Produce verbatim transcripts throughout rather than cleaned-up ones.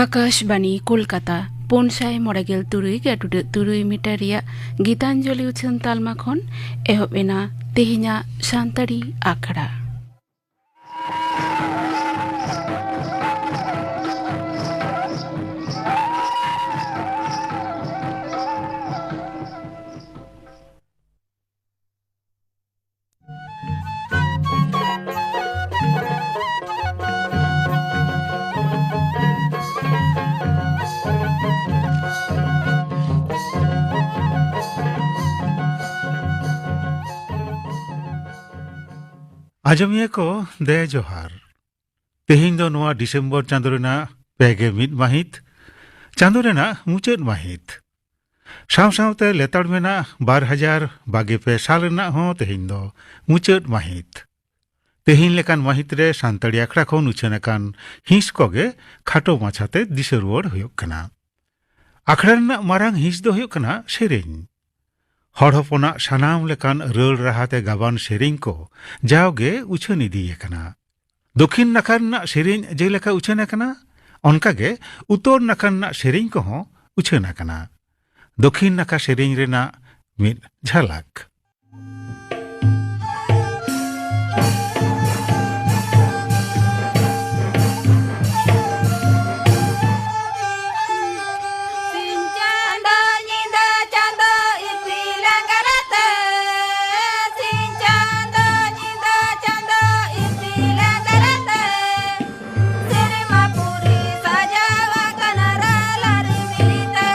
ᱟᱠᱟᱥᱵᱟᱬᱤ ᱠᱳᱞᱠᱟᱛᱟ, ᱯᱩᱱ ᱥᱟᱭ ᱢᱚᱬᱮ ᱜᱮᱞ ᱛᱩᱨᱩᱭ ᱜᱮᱞ ᱴᱩᱰᱟᱹᱜ ᱛᱩᱨᱩᱭ ᱢᱤᱴᱟᱨ ᱨᱮᱭᱟᱜ ᱜᱤᱛᱟᱧᱡᱚᱞᱤ ᱩᱪᱷᱟᱹᱱ ᱛᱟᱞᱢᱟ ᱠᱷᱚᱱ ᱮᱦᱚᱵ ᱮᱱᱟ ᱛᱮᱦᱮᱧᱟᱜ ᱥᱟᱱᱛᱟᱲᱤ ᱟᱠᱷᱲᱟ᱾ ᱟᱸᱡᱚᱢᱤᱭᱟᱹ ᱠᱚ, ᱫᱮ ᱡᱚᱦᱟᱨ᱾ ᱛᱮᱦᱮᱧ ᱫᱚ ᱱᱚᱣᱟ ᱰᱤᱥᱮᱢᱵᱚᱨ ᱪᱟᱸᱫᱚ ᱨᱮᱱᱟᱜ ᱯᱮ ᱜᱮ ᱢᱤᱫ ᱢᱟᱹᱦᱤᱛ, ᱪᱟᱸᱫᱚ ᱨᱮᱱᱟᱜ ᱢᱩᱪᱟᱹᱫ ᱢᱟᱹᱦᱤᱛ᱾ ᱥᱟᱶ ᱥᱟᱶᱛᱮ ᱞᱮᱛᱟᱲ ᱢᱮᱱᱟᱜ ᱵᱟᱨ ᱦᱟᱡᱟᱨ ᱵᱟᱜᱮ ᱯᱮ ᱥᱟᱞ ᱨᱮᱱᱟᱜ ᱦᱚᱸ ᱛᱮᱦᱮᱧ ᱫᱚ ᱢᱩᱪᱟᱹᱫ ᱢᱟᱹᱦᱤᱛ᱾ ᱛᱮᱦᱮᱧ ᱞᱮᱠᱟᱱ ᱢᱟᱹᱦᱤᱛ ᱨᱮ ᱥᱟᱱᱛᱟᱲᱤ ᱟᱠᱷᱲᱟ ᱠᱷᱚᱱ ᱩᱪᱷᱟᱹᱱ ᱟᱠᱟᱱ ᱦᱤᱸᱥ ᱠᱚᱜᱮ ᱠᱷᱟᱴᱚ ᱢᱟᱪᱷᱟᱛᱮ ᱫᱤᱥᱟᱹ ᱨᱩᱣᱟᱹᱲ ᱦᱩᱭᱩᱜ ᱠᱟᱱᱟ᱾ ᱟᱠᱷᱲᱟ ᱨᱮᱱᱟᱜ ᱢᱟᱨᱟᱝ ᱦᱤᱸᱥ ᱫᱚ ᱦᱩᱭᱩᱜ ᱠᱟᱱᱟ ᱥᱮᱨᱮᱧ᱾ ᱦᱚᱲ ᱦᱚᱯᱚᱱᱟᱜ ᱥᱟᱱᱟᱢ ᱞᱮᱠᱟᱱ ᱨᱟᱹᱲ ᱨᱟᱦᱟ ᱛᱮ ᱜᱟᱵᱟᱱ ᱥᱮᱨᱮᱧ ᱠᱚ ᱡᱟᱣᱜᱮ ᱩᱪᱷᱟᱹᱱ ᱤᱫᱤ ᱟᱠᱟᱱᱟ᱾ ᱫᱚᱠᱷᱤᱱ ᱱᱟᱠᱷᱟ ᱨᱮᱱᱟᱜ ᱥᱮᱨᱮᱧ ᱡᱮᱞᱮᱠᱟ ᱩᱪᱷᱟᱹᱱ ᱟᱠᱟᱱᱟ, ᱚᱱᱠᱟᱜᱮ ᱩᱛᱛᱚᱨ ᱱᱟᱠᱷᱟ ᱨᱮᱱᱟᱜ ᱥᱮᱨᱮᱧ ᱠᱚᱦᱚᱸ ᱩᱪᱷᱟᱹᱱ ᱟᱠᱟᱱᱟ᱾ ᱫᱚᱠᱷᱤᱱ ᱱᱟᱠᱷᱟ ᱥᱮᱨᱮᱧ ᱨᱮᱱᱟᱜ ᱢᱤᱫ ᱡᱷᱟᱞᱟᱠ᱾ ᱥᱤᱧ ᱪᱟᱸᱫᱚ ᱧᱤᱫᱟᱹ ᱪᱟᱸᱫᱚ ᱤᱯᱤᱞ ᱟᱸᱜᱟᱨ ᱟᱛᱮ, ᱥᱤᱧ ᱪᱟᱸᱫᱚ ᱧᱤᱫᱟᱹ ᱪᱟᱸᱫᱚ ᱤᱯᱤᱞ ᱟᱸᱜᱟᱨ ᱟᱛᱮ, ᱥᱮᱨᱢᱟ ᱯᱩᱨᱤ ᱥᱟᱡᱟᱣ ᱟᱠᱟᱱᱟ ᱨᱟᱞᱟ ᱨᱤᱢᱤᱞ ᱛᱮ᱾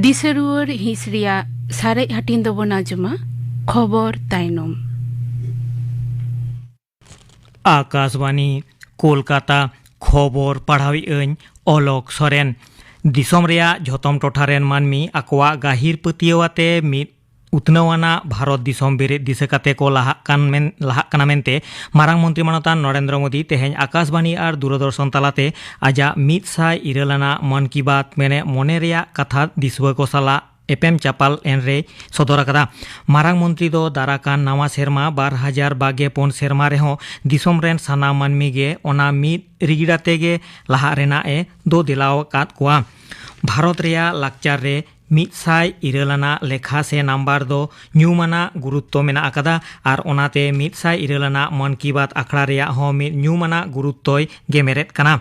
ᱫᱤᱥᱟᱹ ᱨᱩᱣᱟᱹᱲ ᱦᱤᱸᱥ ᱨᱮᱭᱟᱜ ᱥᱟᱨᱮᱡ ᱦᱟᱹᱴᱤᱧ ᱫᱚᱵᱚᱱ ᱟᱸᱡᱚᱢᱟ ᱠᱷᱚᱵᱚᱨ ᱛᱟᱭᱱᱚᱢ᱾ ᱟᱠᱟᱥᱵᱟᱱᱤ, ᱠᱳᱞᱠᱟᱛᱟ᱾ ᱠᱷᱚᱵᱚᱨ ᱯᱟᱲᱦᱟᱣᱤᱡ ᱟᱹᱧ ᱚᱞᱚᱠ ᱥᱚᱨᱮᱱ᱾ ᱫᱤᱥᱚᱢ ᱨᱮᱭᱟᱜ ᱡᱷᱚᱛᱚᱢ ᱴᱚᱴᱷᱟ ᱨᱮᱱ ᱢᱟᱹᱱᱢᱤ ᱟᱠᱚᱣᱟᱜ ᱜᱟᱹᱦᱤᱨ ᱯᱟᱹᱛᱭᱟᱹᱣ ᱟᱛᱮ ᱢᱤᱫ ᱩᱛᱱᱟᱹᱣ ᱟᱱᱟᱜ ᱵᱷᱟᱨᱚᱛ ᱫᱤᱥᱚᱢ ᱵᱮᱨᱮᱫ ᱫᱤᱥᱟᱹ ᱠᱟᱛᱮ ᱠᱚ ᱞᱟᱦᱟᱜ ᱠᱟᱱ ᱢᱮᱱ, ᱞᱟᱦᱟᱜ ᱠᱟᱱᱟ ᱢᱮᱱᱛᱮ ᱢᱟᱨᱟᱝ ᱢᱚᱱᱛᱨᱤ ᱢᱟᱱᱚᱛᱟᱱ ᱱᱚᱨᱮᱱᱫᱨᱚ ᱢᱳᱫᱤ ᱛᱮᱦᱮᱧ ᱟᱠᱟᱥᱵᱟᱱᱤ ᱟᱨ ᱫᱩᱨᱚᱫᱚᱨᱥᱚᱱ ᱛᱟᱞᱟᱛᱮ ᱟᱡᱟᱜ ᱢᱤᱫ ᱥᱟᱭ ᱤᱨᱟᱹᱞ ᱟᱱᱟᱜ ᱢᱚᱱ ᱠᱤ ᱵᱟᱛ ᱢᱮᱱᱮ ᱢᱚᱱᱮ ᱨᱮᱭᱟᱜ ᱠᱟᱛᱷᱟ ᱫᱤᱥᱩᱣᱟᱹ ᱠᱚ ᱥᱟᱞᱟᱜ ᱮᱯᱮᱢ ᱪᱟᱯᱟᱞ ᱮᱱ ᱨᱮᱭ ᱥᱚᱫᱚᱨ ᱟᱠᱟᱫᱟ᱾ ᱢᱟᱨᱟᱝ ᱢᱚᱱᱛᱨᱤ ᱫᱚ ᱫᱟᱨᱟ ᱠᱟᱱ ᱱᱟᱣᱟ ᱥᱮᱨᱢᱟ ᱵᱟᱨ ᱦᱟᱡᱟᱨ ᱵᱟᱜᱮ ᱯᱩᱱ ᱥᱮᱨᱢᱟ ᱨᱮᱦᱚᱸ ᱫᱤᱥᱚᱢ ᱨᱮᱱ ᱥᱟᱱᱟᱢ ᱢᱟᱹᱱᱢᱤ ᱜᱮ ᱚᱱᱟ ᱢᱤᱫ ᱨᱤᱜᱤᱲ ᱟᱛᱮ ᱜᱮ ᱞᱟᱦᱟᱜ ᱨᱮᱱᱟᱜ ᱮ ᱫᱚ ᱫᱮᱞᱟᱣ ᱟᱠᱟᱫ ᱠᱚᱣᱟ᱾ ᱵᱷᱟᱨᱚᱛ ᱨᱮᱭᱟᱜ ᱞᱟᱠᱪᱟᱨ ᱨᱮ ᱢᱤᱫ ᱥᱟᱭ ᱤᱨᱟᱹᱞ ᱟᱱᱟᱜ ᱞᱮᱠᱷᱟ ᱥᱮ ᱱᱟᱢᱵᱟᱨ ᱫᱚ ᱧᱩᱢ ᱟᱱᱟᱜ ᱜᱩᱨᱩᱛᱛᱚ ᱢᱮᱱᱟᱜ ᱟᱠᱟᱫᱟ ᱟᱨ ᱚᱱᱟᱛᱮ ᱢᱤᱫ ᱥᱟᱭ ᱤᱨᱟᱹᱞ ᱟᱱᱟᱜ ᱢᱚᱱ ᱠᱤ ᱵᱟᱛ ᱟᱠᱷᱲᱟ ᱨᱮᱭᱟᱜ ᱦᱚᱸ ᱢᱤᱫ ᱧᱩᱢ ᱟᱱᱟᱜ ᱜᱩᱨᱩᱛᱛᱚᱭ ᱜᱮᱢᱮᱨᱮᱫ ᱠᱟᱱᱟ᱾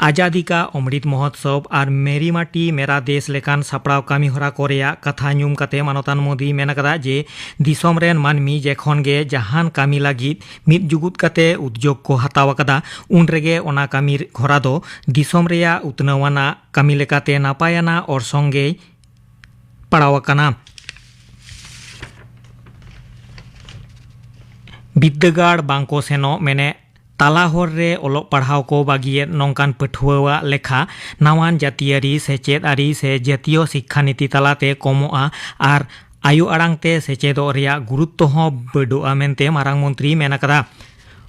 ᱟᱡᱟᱫᱤ ᱠᱟ ᱚᱢᱨᱤᱛ ᱢᱚᱦᱳᱛᱥᱚᱵᱽ ᱟᱨ ᱢᱮᱨᱤ ᱢᱟᱴᱤ ᱢᱮᱨᱟ ᱫᱮᱥ ᱞᱮᱠᱟᱱ ᱥᱟᱯᱲᱟᱣ ᱠᱟᱹᱢᱤ ᱦᱚᱨᱟ ᱠᱚ ᱨᱮᱭᱟᱜ ᱠᱟᱛᱷᱟ ᱧᱩᱢ ᱠᱟᱛᱮ ᱢᱟᱱᱚᱛᱟᱱ ᱢᱳᱫᱤᱭ ᱢᱮᱱ ᱟᱠᱟᱫᱟ ᱡᱮ ᱫᱤᱥᱚᱢ ᱨᱮᱱ ᱢᱟᱹᱱᱢᱤ ᱡᱮᱠᱷᱚᱱ ᱜᱮ ᱡᱟᱦᱟᱱ ᱠᱟᱹᱢᱤ ᱞᱟᱹᱜᱤᱫ ᱢᱤᱫ ᱡᱩᱜᱩᱫ ᱠᱟᱛᱮ ᱩᱫᱽᱡᱳᱜᱽ ᱠᱚ ᱦᱟᱛᱟᱣ ᱟᱠᱟᱫᱟ, ᱩᱱ ᱨᱮᱜᱮ ᱚᱱᱟ ᱠᱟᱹᱢᱤ ᱦᱚᱨᱟ ᱫᱚ ᱫᱤᱥᱚᱢ ᱨᱮᱭᱟᱜ ᱩᱛᱱᱟᱹᱣ ᱟᱱᱟᱜ ᱠᱟᱹᱢᱤ ᱞᱮᱠᱟᱛᱮ ᱱᱟᱯᱟᱭ ᱟᱱᱟᱜ ᱚᱨᱥᱚᱝ ᱜᱮᱭ ᱯᱟᱲᱟᱣ ᱟᱠᱟᱱᱟ᱾ ᱵᱤᱫᱽᱫᱟᱹᱜᱟᱲ ᱵᱟᱝᱠᱚ ᱥᱮᱱᱚᱜ ᱢᱮᱱᱮ ᱛᱟᱞᱟ ᱦᱚᱨ ᱨᱮ ᱚᱞᱚᱜ ᱯᱟᱲᱦᱟᱣ ᱠᱚ ᱵᱟᱹᱜᱤᱭᱮᱫ ᱱᱚᱝᱠᱟᱱ ᱯᱟᱹᱴᱷᱩᱣᱟᱹᱣᱟᱜ ᱞᱮᱠᱷᱟ ᱱᱟᱣᱟᱱ ᱡᱟᱹᱛᱤᱭᱟᱹᱨᱤ ᱥᱮᱪᱮᱫ ᱟᱹᱨᱤ ᱥᱮ ᱡᱟᱹᱛᱤᱭᱚ ᱥᱤᱠᱠᱷᱟ ᱱᱤᱛᱤ ᱛᱟᱞᱟᱛᱮ ᱠᱚᱢᱚᱜᱼᱟ ᱟᱨ ᱟᱭᱳ ᱟᱲᱟᱝ ᱛᱮ ᱥᱮᱪᱮᱫᱚᱜ ᱨᱮᱭᱟᱜ ᱜᱩᱨᱩᱛᱛᱚ ᱦᱚᱸ ᱵᱟᱹᱰᱚᱜᱼᱟ ᱢᱮᱱᱛᱮ ᱢᱟᱨᱟᱝ ᱢᱚᱱᱛᱨᱤᱭ ᱢᱮᱱ ᱟᱠᱟᱫᱟ᱾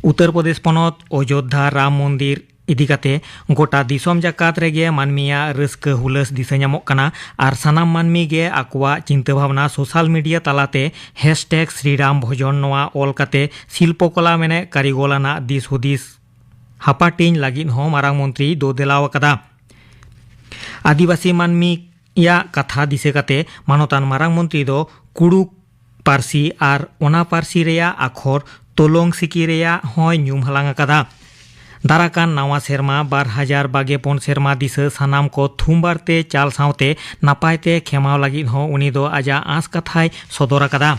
ᱩᱛᱛᱚᱨ ᱯᱨᱚᱫᱮᱥ ᱯᱚᱱᱚᱛ ᱚᱡᱳᱫᱽᱫᱷᱟ ᱨᱟᱢ ᱢᱚᱱᱫᱤᱨ ᱤᱫᱤ ᱠᱟᱛᱮ ᱜᱚᱴᱟ ᱫᱤᱥᱚᱢ ᱡᱟᱠᱟᱛ ᱨᱮᱜᱮ ᱢᱟᱹᱱᱢᱤᱭᱟᱜ ᱨᱟᱹᱥᱠᱟᱹ ᱦᱩᱞᱟᱹᱥ ᱫᱤᱥᱟᱹ ᱧᱟᱢᱚᱜ ᱠᱟᱱᱟ ᱟᱨ ᱥᱟᱱᱟᱢ ᱢᱟᱹᱱᱢᱤ ᱜᱮ ᱟᱠᱚᱣᱟᱜ ᱪᱤᱱᱛᱟᱹ ᱵᱷᱟᱵᱽᱱᱟ ᱥᱳᱥᱟᱞ ᱢᱤᱰᱤᱭᱟ ᱛᱟᱞᱟᱛᱮ ᱦᱮᱥᱴᱮᱜᱽ ᱥᱨᱤᱨᱟᱢ ᱵᱷᱚᱡᱚᱱ ᱱᱚᱣᱟ ᱚᱞ ᱠᱟᱛᱮ ᱥᱤᱞᱯᱚ ᱠᱚᱞᱟ ᱢᱮᱱᱮ ᱠᱟᱹᱨᱤᱜᱚᱞ ᱟᱱᱟᱜ ᱫᱤᱥ ᱦᱩᱫᱤᱥ ᱦᱟᱯᱟᱴᱤᱧ ᱞᱟᱹᱜᱤᱫ ᱦᱚᱸ ᱢᱟᱨᱟᱝ ᱢᱚᱱᱛᱨᱤ ᱫᱚ ᱫᱮᱞᱟᱣ ᱟᱠᱟᱫᱟ᱾ ᱟᱹᱫᱤᱵᱟᱹᱥᱤ ᱢᱟᱹᱱᱢᱤᱭᱟᱜ ᱠᱟᱛᱷᱟ ᱫᱤᱥᱟᱹ ᱠᱟᱛᱮ ᱢᱟᱱᱚᱛᱟᱱ ᱢᱟᱨᱟᱝ ᱢᱚᱱᱛᱨᱤ ᱫᱚ ᱠᱩᱲᱩᱠ ᱯᱟᱹᱨᱥᱤ ᱟᱨ ᱚᱱᱟ ᱯᱟᱹᱨᱥᱤ ᱨᱮᱭᱟᱜ ᱟᱠᱷᱚᱨ ᱛᱳᱞᱚᱝ ᱥᱤᱠᱤ ᱨᱮᱭᱟᱜ ᱦᱚᱸᱭ ᱧᱩᱢ ᱦᱟᱞᱟᱝ ᱟᱠᱟᱫᱟ᱾ ᱫᱟᱨᱟᱠᱟᱱ ᱱᱟᱣᱟ ᱥᱮᱨᱢᱟ ᱵᱟᱨ ᱦᱟᱡᱟᱨ ᱵᱟᱜᱮ ᱯᱩᱱ ᱥᱮᱨᱢᱟ ᱫᱤᱥᱟᱹ ᱥᱟᱱᱟᱢ ᱠᱚ ᱛᱷᱩᱢᱵᱟᱨ ᱛᱮ ᱪᱟᱞ ᱥᱟᱶᱛᱮ ᱱᱟᱯᱟᱭ ᱛᱮ ᱠᱷᱮᱢᱟᱣ ᱞᱟᱹᱜᱤᱫ ᱦᱚᱸ ᱩᱱᱤ ᱫᱚ ᱟᱡᱟᱜ ᱟᱸᱥ ᱠᱟᱛᱷᱟᱭ ᱥᱚᱫᱚᱨ ᱟᱠᱟᱫᱟ᱾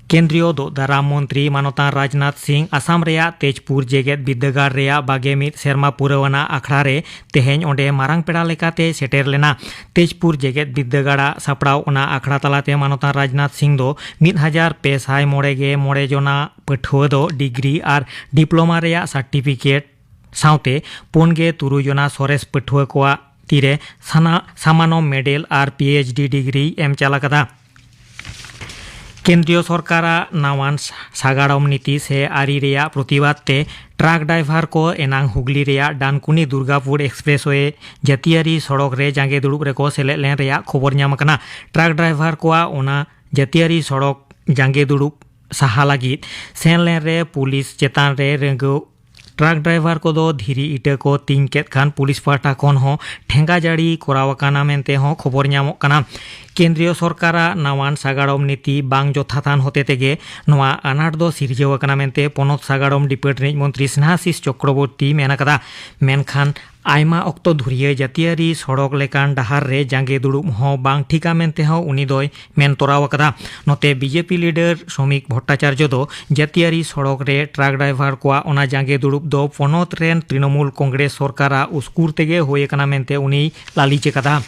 ᱠᱮᱱᱫᱨᱤᱭᱚ ᱫᱚᱜ ᱫᱟᱨᱟᱢ ᱢᱚᱱᱛᱨᱤ ᱢᱟᱱᱚᱛᱟᱱ ᱨᱟᱡᱽᱱᱟᱛᱷ ᱥᱤᱝ ᱟᱥᱟᱢ ᱨᱮᱭᱟᱜ ᱛᱮᱡᱽᱯᱩᱨ ᱡᱮᱜᱮᱛ ᱵᱤᱨᱫᱟᱹᱜᱟᱲ ᱨᱮᱭᱟᱜ ᱵᱟᱜᱮ ᱢᱤᱫ ᱥᱮᱨᱢᱟ ᱯᱩᱨᱟᱹᱣ ᱟᱱᱟᱜ ᱟᱠᱷᱲᱟ ᱨᱮ ᱛᱮᱦᱮᱧ ᱚᱸᱰᱮ ᱢᱟᱨᱟᱝ ᱯᱮᱲᱟ ᱞᱮᱠᱟᱛᱮ ᱥᱮᱴᱮᱨ ᱞᱮᱱᱟ᱾ ᱛᱮᱡᱽᱯᱩᱨ ᱡᱮᱜᱮᱛ ᱵᱤᱨᱫᱟᱹᱜᱟᱲᱟᱜ ᱥᱟᱯᱲᱟᱣ ᱚᱱᱟ ᱟᱠᱷᱲᱟ ᱛᱟᱞᱟᱛᱮ ᱢᱟᱱᱚᱛᱟᱱ ᱨᱟᱡᱽᱱᱟᱛᱷ ᱥᱤᱝ ᱫᱚ ᱢᱤᱫ ᱦᱟᱡᱟᱨ ᱯᱮ ᱥᱟᱭ ᱢᱚᱬᱮ ᱜᱮ ᱢᱚᱬᱮ ᱡᱚᱱᱟ ᱯᱟᱹᱴᱷᱩᱣᱟᱹ ᱫᱚ ᱰᱤᱜᱽᱨᱤ ᱟᱨ ᱰᱤᱯᱞᱳᱢᱟ ᱨᱮᱭᱟᱜ ᱥᱟᱨᱴᱤᱯᱷᱤᱠᱮᱴ ᱥᱟᱶᱛᱮ ᱯᱩᱱ ᱜᱮ ᱛᱩᱨᱩᱭ ᱡᱚᱱᱟ ᱥᱚᱨᱮᱥ ᱯᱟᱹᱴᱷᱩᱣᱟᱹ ᱠᱚᱣᱟᱜ ᱛᱤᱨᱮ ᱥᱟᱱᱟ ᱥᱟᱢᱟᱱᱚᱢ ᱢᱮᱰᱮᱞ ᱟᱨ ᱯᱤ ᱮᱭᱤᱪ ᱰᱤ ᱰᱤᱜᱽᱨᱤᱭ ᱮᱢ ᱪᱟᱞ ᱟᱠᱟᱫᱟ᱾ ᱠᱮᱱᱫᱨᱤᱭᱚ ᱥᱚᱨᱠᱟᱨᱟᱜ ᱱᱟᱣᱟᱱ ᱥᱟ-, ᱥᱟᱜᱟᱲᱚᱢ ᱱᱤᱛᱤ ᱥᱮ ᱟᱹᱨᱤ ᱨᱮᱭᱟᱜ ᱯᱨᱚᱛᱤᱵᱟᱫ ᱛᱮ ᱴᱨᱟᱠ ᱰᱨᱟᱭᱵᱷᱟᱨ ᱠᱚ ᱮᱱᱟᱝ ᱦᱩᱜᱽᱞᱤ ᱨᱮᱭᱟᱜ ᱰᱟᱱᱠᱩᱱᱤ ᱫᱩᱨᱜᱟᱯᱩᱨ ᱮᱠᱥᱯᱨᱮᱥᱣᱮ ᱡᱟᱹᱛᱤᱭᱟᱹᱨᱤ ᱥᱚᱲᱚᱠ ᱨᱮ ᱡᱟᱸᱜᱮ ᱫᱩᱲᱩᱵ ᱨᱮᱠᱚ ᱥᱮᱞᱮᱫ ᱞᱮᱱ ᱨᱮᱭᱟᱜ ᱠᱷᱚᱵᱚᱨ ᱧᱟᱢ ᱟᱠᱟᱱᱟ᱾ ᱴᱨᱟᱠ ᱰᱨᱟᱭᱵᱷᱟᱨ ᱠᱚᱣᱟᱜ ᱚᱱᱟ ᱡᱟᱹᱛᱤᱭᱟᱹᱨᱤ ᱥᱚᱲᱚᱠ ᱡᱟᱸᱜᱮ ᱫᱩᱲᱩᱵ ᱥᱟᱦᱟ ᱞᱟᱹᱜᱤᱫ ᱥᱮᱱ ᱞᱮᱱ ᱨᱮ ᱯᱩᱞᱤᱥ ᱪᱮᱛᱟᱱ ᱨᱮ ᱨᱟᱹᱜᱟᱹᱣ ᱴᱨᱟᱠ ᱰᱨᱟᱭᱵᱷᱟᱨ ᱠᱚᱫᱚ ᱫᱷᱤᱨᱤ ᱤᱴᱟᱹ ᱠᱚ ᱛᱤᱧ ᱠᱮᱫ ᱠᱷᱟᱱ ᱯᱩᱞᱤᱥ ᱯᱟᱦᱴᱟ ᱠᱷᱚᱱ ᱦᱚᱸ ᱴᱷᱮᱸᱜᱟ ᱡᱟᱹᱲᱤ ᱠᱚᱨᱟᱣ ᱟᱠᱟᱱᱟ ᱢᱮᱱᱛᱮ ᱦᱚᱸ ᱠᱷᱚᱵᱚᱨ ᱧᱟᱢᱚᱜ ᱠᱟᱱᱟ᱾ ᱠᱮᱱᱫᱨᱤᱭᱚ ᱥᱚᱨᱠᱟᱨᱟᱜ ᱱᱟᱣᱟᱱ ᱥᱟᱜᱟᱲᱚᱢ ᱱᱤᱛᱤ ᱵᱟᱝ ᱡᱚᱛᱷᱟᱛᱟᱱ ᱦᱚᱛᱮ ᱛᱮᱜᱮ ᱱᱚᱣᱟ ᱟᱱᱟᱴ ᱫᱚ ᱥᱤᱨᱡᱟᱹᱣ ᱟᱠᱟᱱᱟ ᱢᱮᱱᱛᱮ ᱯᱚᱱᱚᱛ ᱥᱟᱜᱟᱲᱚᱢ ᱰᱤᱯᱟᱨᱴᱢᱮᱱᱴ ᱨᱤᱱᱤᱡ ᱢᱚᱱᱛᱨᱤ ᱥᱱᱮᱦᱟᱥᱤᱥ ᱪᱚᱠᱨᱚᱵᱚᱨᱛᱤ ᱢᱮᱱ ᱟᱠᱟᱫᱟ᱾ ᱢᱮᱱᱠᱷᱟᱱ ᱟᱭᱢᱟ ᱚᱠᱛᱚ ᱫᱷᱩᱨᱭᱟᱹ ᱡᱟᱹᱛᱤᱭᱟᱹᱨᱤ ᱥᱚᱲᱚᱠ ᱞᱮᱠᱟᱱ ᱰᱟᱦᱟᱨ ᱨᱮ ᱡᱟᱸᱜᱮ ᱫᱩᱲᱩᱵ ᱦᱚᱸ ᱵᱟᱝ ᱴᱷᱤᱠᱟ ᱢᱮᱱᱛᱮ ᱦᱚᱸ ᱩᱱᱤ ᱫᱚᱭ ᱢᱮᱱ ᱛᱚᱨᱟᱣ ᱟᱠᱟᱫᱟ᱾ ᱱᱚᱛᱮ ᱵᱤᱡᱮᱯᱤ ᱞᱤᱰᱟᱨ ᱥᱚᱢᱤᱠ ᱵᱷᱚᱴᱴᱟᱪᱟᱨᱡᱚ ᱫᱚ ᱡᱟᱹᱛᱤᱭᱟᱹᱨᱤ ᱥᱚᱲᱚᱠ ᱨᱮ ᱴᱨᱟᱠ ᱰᱨᱟᱭᱵᱷᱟᱨ ᱠᱚᱣᱟᱜ ᱚᱱᱟ ᱡᱟᱸᱜᱮ ᱫᱩᱲᱩᱵ ᱫᱚ ᱯᱚᱱᱚᱛ ᱨᱮᱱ ᱛᱨᱤᱱᱚᱢᱩᱞ ᱠᱚᱝᱜᱨᱮᱥ ᱥᱚᱨᱠᱟᱨᱟᱜ ᱩᱥᱠᱩᱨ ᱛᱮᱜᱮ ᱦᱩᱭ ᱟᱠᱟᱱᱟ ᱢᱮᱱᱛᱮ ᱩᱱᱤᱭ ᱞᱟᱹᱞᱤᱥ ᱟᱠᱟᱫᱟ᱾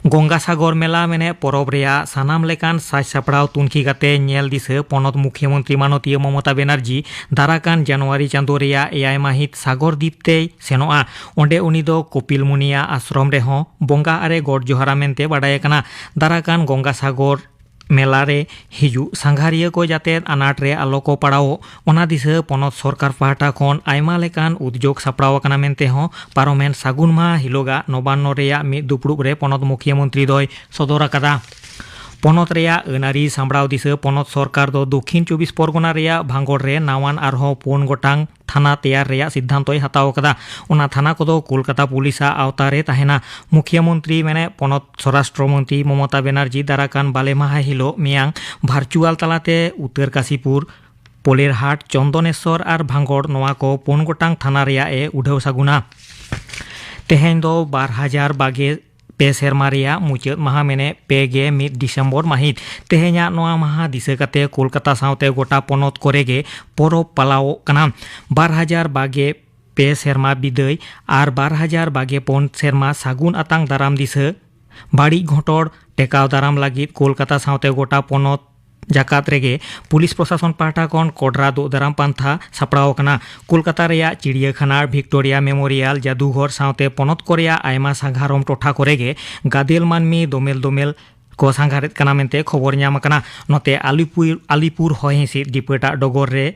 ᱜᱚᱝᱜᱟ ᱥᱟᱜᱚᱨ ᱢᱮᱞᱟ ᱢᱮᱱᱮᱫ ᱯᱚᱨᱚᱵᱽ ᱨᱮᱭᱟᱜ ᱥᱟᱱᱟᱢ ᱞᱮᱠᱟᱱ ᱥᱟᱡᱽ ᱥᱟᱯᱲᱟᱣ ᱛᱩᱱᱠᱷᱤ ᱠᱟᱛᱮ ᱧᱮᱞ ᱫᱤᱥᱟᱹ ᱯᱚᱱᱚᱛ ᱢᱩᱠᱷᱭᱟᱹ ᱢᱚᱱᱛᱨᱤ ᱢᱟᱱᱚᱛᱤᱭᱟᱹ ᱢᱚᱢᱚᱛᱟ ᱵᱮᱱᱟᱨᱡᱤ ᱫᱟᱨᱟ ᱠᱟᱱ ᱡᱟᱱᱩᱣᱟᱨᱤ ᱪᱟᱸᱫᱳ ᱨᱮᱭᱟᱜ ᱮᱭᱟᱭ ᱢᱟᱹᱦᱤᱛ ᱥᱟᱜᱚᱨ ᱫᱤᱯ ᱛᱮᱭ ᱥᱮᱱᱚᱜᱼᱟ᱾ ᱚᱸᱰᱮ ᱩᱱᱤ ᱫᱚ ᱠᱚᱯᱤᱞ ᱢᱩᱱᱤᱭᱟᱜ ᱟᱥᱨᱚᱢ ᱨᱮᱦᱚᱸ ᱵᱚᱸᱜᱟ ᱟᱨᱮ ᱜᱚᱰ ᱡᱚᱦᱟᱨᱟ ᱢᱮᱱᱛᱮ ᱵᱟᱰᱟᱭ ᱟᱠᱟᱱᱟ᱾ ᱫᱟᱨᱟ ᱠᱟᱱ ᱜᱚᱝᱜᱟ ᱥᱟᱜᱚᱨ ᱢᱮᱞᱟ ᱨᱮ ᱦᱤᱡᱩᱜ ᱥᱟᱸᱜᱷᱟᱨᱤᱭᱟᱹ ᱠᱚ ᱡᱟᱛᱮ ᱟᱱᱟᱴ ᱨᱮ ᱟᱞᱚ ᱠᱚ ᱯᱟᱲᱟᱣᱚᱜ, ᱚᱱᱟ ᱫᱤᱥᱟᱹ ᱯᱚᱱᱚᱛ ᱥᱚᱨᱠᱟᱨ ᱯᱟᱦᱴᱟ ᱠᱷᱚᱱ ᱟᱭᱢᱟ ᱞᱮᱠᱟᱱ ᱩᱫᱽᱡᱳᱜᱽ ᱥᱟᱯᱲᱟᱣ ᱟᱠᱟᱱᱟ ᱢᱮᱱᱛᱮ ᱦᱚᱸ ᱯᱟᱨᱚᱢᱮᱱ ᱥᱟᱹᱜᱩᱱ ᱢᱟᱦᱟ ᱦᱤᱞᱳᱜᱟᱜ ᱱᱚᱵᱟᱱᱱᱚ ᱨᱮᱭᱟᱜ ᱢᱤᱫ ᱫᱩᱯᱲᱩᱵ ᱨᱮ ᱯᱚᱱᱚᱛ ᱢᱩᱠᱷᱭᱟᱹ ᱢᱚᱱᱛᱨᱤ ᱫᱚᱭ ᱥᱚᱫᱚᱨ ᱟᱠᱟᱫᱟ᱾ ᱯᱚᱱᱚᱛ ᱨᱮᱭᱟᱜ ᱟᱹᱱ ᱟᱹᱨᱤ ᱥᱟᱢᱵᱲᱟᱣ ᱫᱤᱥᱟᱹ ᱯᱚᱱᱚᱛ ᱥᱚᱨᱠᱟᱨ ᱫᱚ ᱫᱚᱠᱷᱤᱱ ᱪᱚᱵᱵᱤᱥ ᱯᱚᱨᱜᱚᱱᱟ ᱨᱮᱭᱟᱜ ᱵᱷᱟᱸᱜᱚᱲ ᱨᱮ ᱱᱟᱣᱟᱱ ᱟᱨᱦᱚᱸ ᱯᱩᱱ ᱜᱚᱴᱟᱝ ᱛᱷᱟᱱᱟ ᱛᱮᱭᱟᱨ ᱨᱮᱭᱟᱜ ᱥᱤᱫᱽᱫᱷᱟᱱᱛᱚᱭ ᱦᱟᱛᱟᱣ ᱟᱠᱟᱫᱟ᱾ ᱚᱱᱟ ᱛᱷᱟᱱᱟ ᱠᱚᱫᱚ ᱠᱳᱞᱠᱟᱛᱟ ᱯᱩᱞᱤᱥᱟᱜ ᱟᱣᱛᱟ ᱨᱮ ᱛᱟᱦᱮᱱᱟ᱾ ᱢᱩᱠᱷᱭᱟᱹ ᱢᱚᱱᱛᱨᱤ ᱢᱮᱱᱮᱫ ᱯᱚᱱᱚᱛ ᱥᱚᱨᱟᱥᱴᱨᱚ ᱢᱚᱱᱛᱨᱤ ᱢᱚᱢᱚᱛᱟ ᱵᱮᱱᱟᱨᱡᱤ ᱫᱟᱨᱟᱠᱟᱱ ᱵᱟᱞᱮ ᱢᱟᱦᱟ ᱦᱤᱞᱳᱜ ᱢᱮᱭᱟᱝ ᱵᱷᱟᱨᱪᱩᱣᱟᱞ ᱛᱟᱞᱟᱛᱮ ᱩᱛᱛᱚᱨ ᱠᱟᱥᱤᱯᱩᱨ, ᱯᱚᱞᱮᱨᱦᱟᱴ, ᱪᱚᱱᱫᱚᱱᱮᱥᱚᱨ ᱟᱨ ᱵᱷᱟᱸᱜᱚᱲ ᱱᱚᱣᱟ ᱠᱚ ᱯᱩᱱ ᱜᱚᱴᱟᱝ ᱛᱷᱟᱱᱟ ᱨᱮᱭᱟᱜ ᱮ ᱩᱰᱷᱟᱹᱣ ᱥᱟᱹᱜᱩᱱᱟ᱾ ᱛᱮᱦᱮᱧ ᱫᱚ ᱵᱟᱨ ᱦᱟᱡᱟᱨ ᱵᱟᱜᱮ ᱯᱮ ᱥᱮᱨᱢᱟ ᱨᱮᱭᱟᱜ ᱢᱩᱪᱟᱹᱫ ᱢᱟᱦᱟ, ᱢᱮᱱᱮᱫ ᱯᱮ ᱜᱮ ᱢᱤᱫ ᱰᱤᱥᱮᱢᱵᱚᱨ ᱢᱟᱹᱦᱤᱛ᱾ ᱛᱮᱦᱮᱧᱟᱜ ᱱᱚᱣᱟ ᱢᱟᱦᱟ ᱫᱤᱥᱟᱹ ᱠᱟᱛᱮ ᱠᱳᱞᱠᱟᱛᱟ ᱥᱟᱶᱛᱮ ᱜᱚᱴᱟ ᱯᱚᱱᱚᱛ ᱠᱚᱨᱮ ᱜᱮ ᱯᱚᱨᱚᱵᱽ ᱯᱟᱞᱟᱣᱚᱜ ᱠᱟᱱᱟ᱾ ᱵᱟᱨ ᱦᱟᱡᱟᱨ ᱵᱟᱜᱮ ᱯᱮ ᱥᱮᱨᱢᱟ ᱵᱤᱫᱟᱹᱭ ᱟᱨ ᱵᱟᱨ ᱦᱟᱡᱟᱨ ᱵᱟᱜᱮ ᱯᱩᱱ ᱥᱮᱨᱢᱟ ᱥᱟᱹᱜᱩᱱ ᱟᱛᱟᱝ ᱫᱟᱨᱟᱢ ᱫᱤᱥᱟᱹ᱾ ᱵᱟᱹᱲᱤᱡ ᱜᱷᱚᱴᱚᱲ ᱴᱮᱠᱟᱣ ᱫᱟᱨᱟᱢ ᱞᱟᱹᱜᱤᱫ ᱠᱳᱞᱠᱟᱛᱟ ᱥᱟᱶᱛᱮ ᱜᱚᱴᱟ ᱯᱚᱱᱚᱛ ᱡᱟᱠᱟᱛ ᱨᱮᱜᱮ ᱯᱩᱞᱤᱥ ᱯᱨᱚᱥᱟᱥᱚᱱ ᱯᱟᱦᱴᱟ ᱠᱷᱚᱱ ᱠᱚᱰᱨᱟ ᱫᱩᱜ ᱫᱟᱨᱟᱢ ᱯᱟᱱᱛᱷᱟ ᱥᱟᱯᱲᱟᱣ ᱟᱠᱟᱱᱟ᱾ ᱠᱳᱞᱠᱟᱛᱟ ᱨᱮᱭᱟᱜ ᱪᱤᱲᱤᱭᱟᱹᱠᱷᱟᱱᱟ, ᱵᱷᱤᱠᱴᱳᱨᱤᱭᱟ ᱢᱮᱢᱳᱨᱤᱭᱟᱞ ᱡᱟᱫᱩᱜᱷᱚᱨ ᱥᱟᱶᱛᱮ ᱯᱚᱱᱚᱛ ᱠᱚ ᱨᱮᱭᱟᱜ ᱟᱭᱢᱟ ᱥᱟᱸᱜᱷᱟᱨᱚᱢ ᱴᱚᱴᱷᱟ ᱠᱚᱨᱮ ᱜᱮ ᱜᱟᱫᱮᱞ ᱢᱟᱹᱱᱢᱤ ᱫᱚᱢᱮᱞ ᱫᱚᱢᱮᱞ ᱠᱚ ᱥᱟᱸᱜᱷᱟᱨᱮᱫ ᱠᱟᱱᱟ ᱢᱮᱱᱛᱮ ᱠᱷᱚᱵᱚᱨ ᱧᱟᱢ ᱟᱠᱟᱱᱟ᱾ ᱱᱚᱛᱮ ᱟᱞᱤᱯᱩᱨ, ᱟᱞᱤᱯᱩᱨ ᱦᱚᱭ ᱦᱤᱸᱥᱤᱫ ᱰᱤᱯᱟᱹᱴᱟᱜ ᱰᱚᱜᱚᱨ ᱨᱮ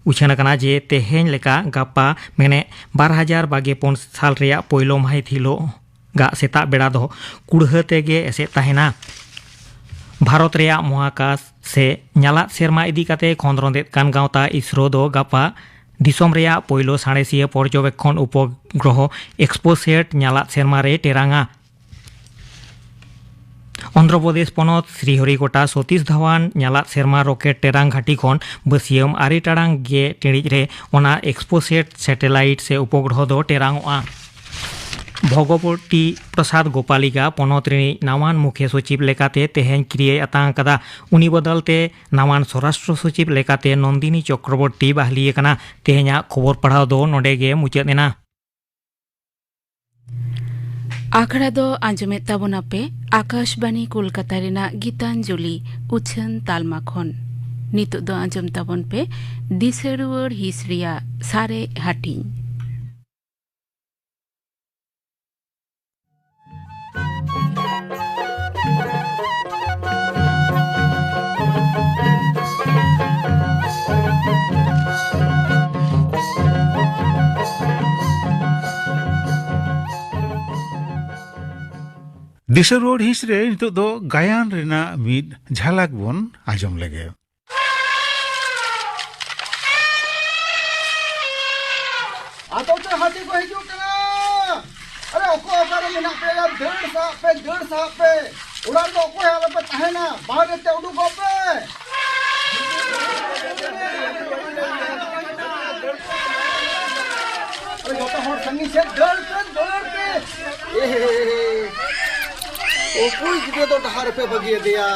ᱩᱪᱷᱟᱹᱱ ᱟᱠᱟᱱᱟ ᱡᱮ ᱛᱮᱦᱮᱧ ᱞᱮᱠᱟ ᱜᱟᱯᱟ, ᱢᱮᱱᱮ ᱵᱟᱨ ᱦᱟᱡᱟᱨ ᱵᱟᱜᱮ ᱯᱩᱱ ᱥᱟᱞ ᱨᱮᱭᱟᱜ ᱯᱳᱭᱞᱳ ᱢᱟᱹᱦᱤᱛ ᱦᱤᱞᱳᱜ ᱜᱟᱜ ᱥᱮᱛᱟᱜ ᱵᱮᱲᱟ ᱫᱚ ᱠᱩᱲᱦᱟᱹ ᱛᱮᱜᱮ ᱮᱥᱮᱫ ᱛᱟᱦᱮᱱᱟ᱾ ᱵᱷᱟᱨᱚᱛ ᱨᱮᱭᱟᱜ ᱢᱚᱦᱟᱠᱟᱥ ᱥᱮ ᱧᱟᱞᱟᱫ ᱥᱮᱨᱢᱟ ᱤᱫᱤ ᱠᱟᱛᱮ ᱠᱷᱚᱸᱫᱽᱨᱚᱸᱫ ᱮᱫ ᱠᱟᱱ ᱜᱟᱶᱛᱟ ᱤᱥᱨᱳ ᱫᱚ ᱜᱟᱯᱟ ᱫᱤᱥᱚᱢ ᱨᱮᱭᱟᱜ ᱯᱳᱭᱞᱳ ᱥᱟᱬᱮᱥᱤᱭᱟᱹ ᱯᱚᱨᱡᱚᱵᱮᱠᱠᱷᱚᱱ ᱩᱯᱚᱜᱨᱚᱦᱚ ᱮᱠᱥᱯᱳᱥᱮᱴ ᱧᱟᱞᱟᱫ ᱥᱮᱨᱢᱟ ᱨᱮ ᱴᱮᱨᱟᱝᱟ᱾ ᱚᱱᱫᱷᱨᱚᱯᱨᱚᱫᱮᱥ ᱯᱚᱱᱚᱛ ᱥᱨᱤᱦᱚᱨᱤᱠᱳᱴᱟ ᱥᱚᱛᱤᱥ ᱫᱷᱟᱣᱟᱱ ᱧᱟᱞᱟᱫ ᱥᱮᱨᱢᱟ ᱨᱚᱠᱮᱴ ᱴᱮᱨᱟᱝ ᱜᱷᱟᱹᱴᱤ ᱠᱷᱚᱱ ᱵᱟᱹᱥᱭᱟᱹᱢ ᱟᱨᱮ ᱴᱟᱲᱟᱝ ᱜᱮ ᱴᱤᱬᱤᱡ ᱨᱮ ᱚᱱᱟ ᱮᱠᱥᱯᱳᱥᱮᱴ ᱥᱮᱴᱮᱞᱟᱭᱤᱴ ᱥᱮ ᱩᱯᱚᱜᱨᱚᱦᱚ ᱫᱚ ᱴᱮᱨᱟᱝᱚᱜᱼᱟ᱾ ᱵᱷᱚᱜᱚᱵᱚᱛᱤ ᱯᱨᱚᱥᱟᱫᱽ ᱜᱳᱯᱟᱞᱤᱠᱟ ᱯᱚᱱᱚᱛ ᱨᱤᱱᱤᱡ ᱱᱟᱣᱟᱱ ᱢᱩᱠᱷᱭᱟᱹ ᱥᱚᱪᱤᱵᱽ ᱞᱮᱠᱟᱛᱮ ᱛᱮᱦᱮᱧ ᱠᱤᱨᱤᱭᱟᱹᱭ ᱟᱛᱟᱝ ᱟᱠᱟᱫᱟ᱾ ᱩᱱᱤ ᱵᱚᱫᱚᱞ ᱛᱮ ᱱᱟᱣᱟᱱ ᱥᱚᱨᱟᱥᱴᱨᱚ ᱥᱚᱪᱤᱵᱽ ᱞᱮᱠᱟᱛᱮ ᱱᱚᱱᱫᱤᱱᱤ ᱪᱚᱠᱨᱚᱵᱚᱨᱛᱤ ᱵᱟᱦᱞᱤ ᱟᱠᱟᱱᱟ᱾ ᱛᱮᱦᱮᱧᱟᱜ ᱠᱷᱚᱵᱚᱨ ᱯᱟᱲᱦᱟᱣ ᱫᱚ ᱱᱚᱰᱮ ᱜᱮ ᱢᱩᱪᱟᱹᱫ ᱮᱱᱟ᱾ ᱟᱠᱷᱲᱟ ᱫᱚ ᱟᱸᱡᱚᱢᱮᱫ ᱛᱟᱵᱚᱱᱟᱯᱮ ᱟᱠᱟᱥᱵᱟᱱᱤ ᱠᱳᱞᱠᱟᱛᱟ ᱨᱮᱱᱟᱜ ᱜᱤᱛᱟᱧᱡᱚᱞᱤ ᱩᱪᱷᱟᱹᱱ ᱛᱟᱞᱢᱟ ᱠᱷᱚᱱ᱾ ᱱᱤᱛᱚᱜ ᱫᱚ ᱟᱸᱡᱚᱢ ᱛᱟᱵᱚᱱ ᱯᱮ ᱫᱤᱥᱟᱹ ᱨᱩᱣᱟᱹᱲ ᱦᱤᱸᱥ ᱨᱮᱭᱟᱜ ᱥᱟᱨᱮᱡ ᱦᱟᱹᱴᱤᱧ᱾ ᱫᱤᱥᱟᱹ ᱨᱩᱣᱟᱹᱲ ᱦᱤᱸᱥ ᱨᱮ ᱱᱤᱛᱚᱜ ᱫᱚ ᱜᱟᱭᱟᱱ ᱨᱮᱱᱟᱜ ᱢᱤᱫ ᱡᱷᱟᱞᱟᱠ ᱵᱚᱱ ᱟᱸᱡᱚᱢ ᱞᱮᱜᱮ᱾ ᱟᱫᱚ ᱪᱚ ᱦᱟᱹᱛᱤ ᱠᱚ ᱦᱤᱡᱩᱜ ᱠᱟᱱᱟ᱾ ᱟᱨᱮ, ᱚᱠᱚᱭ ᱚᱠᱟᱨᱮ ᱢᱮᱱᱟᱜ ᱯᱮᱭᱟ? ᱫᱟᱹᱲ ᱥᱟᱦᱟᱜ ᱯᱮ, ᱫᱟᱹᱲ ᱥᱟᱦᱟᱜ ᱯᱮ᱾ ᱚᱲᱟᱜ ᱨᱮᱫᱚ ᱚᱠᱚᱭ ᱦᱚᱸ ᱟᱞᱚᱯᱮ ᱛᱟᱦᱮᱱᱟ᱾ ᱵᱟᱦᱨᱮ ᱛᱮ ᱩᱰᱩᱠᱚᱜ ᱯᱮ᱾ ᱟᱨᱮ, ᱡᱚᱛᱚ ᱦᱚᱲ ᱥᱟᱺᱜᱤᱧ ᱥᱮᱫ ᱫᱟᱹᱲ ᱯᱮ, ᱫᱟᱹᱲ ᱯᱮ᱾ ᱮ ᱦᱮ ᱦᱮ ᱦᱮ᱾ ᱚᱠᱚᱭ ᱜᱤᱫᱽᱨᱟᱹ ᱫᱚ ᱰᱟᱦᱟᱨ ᱨᱮᱯᱮ ᱵᱟᱹᱜᱤᱭᱟᱫᱮᱭᱟ?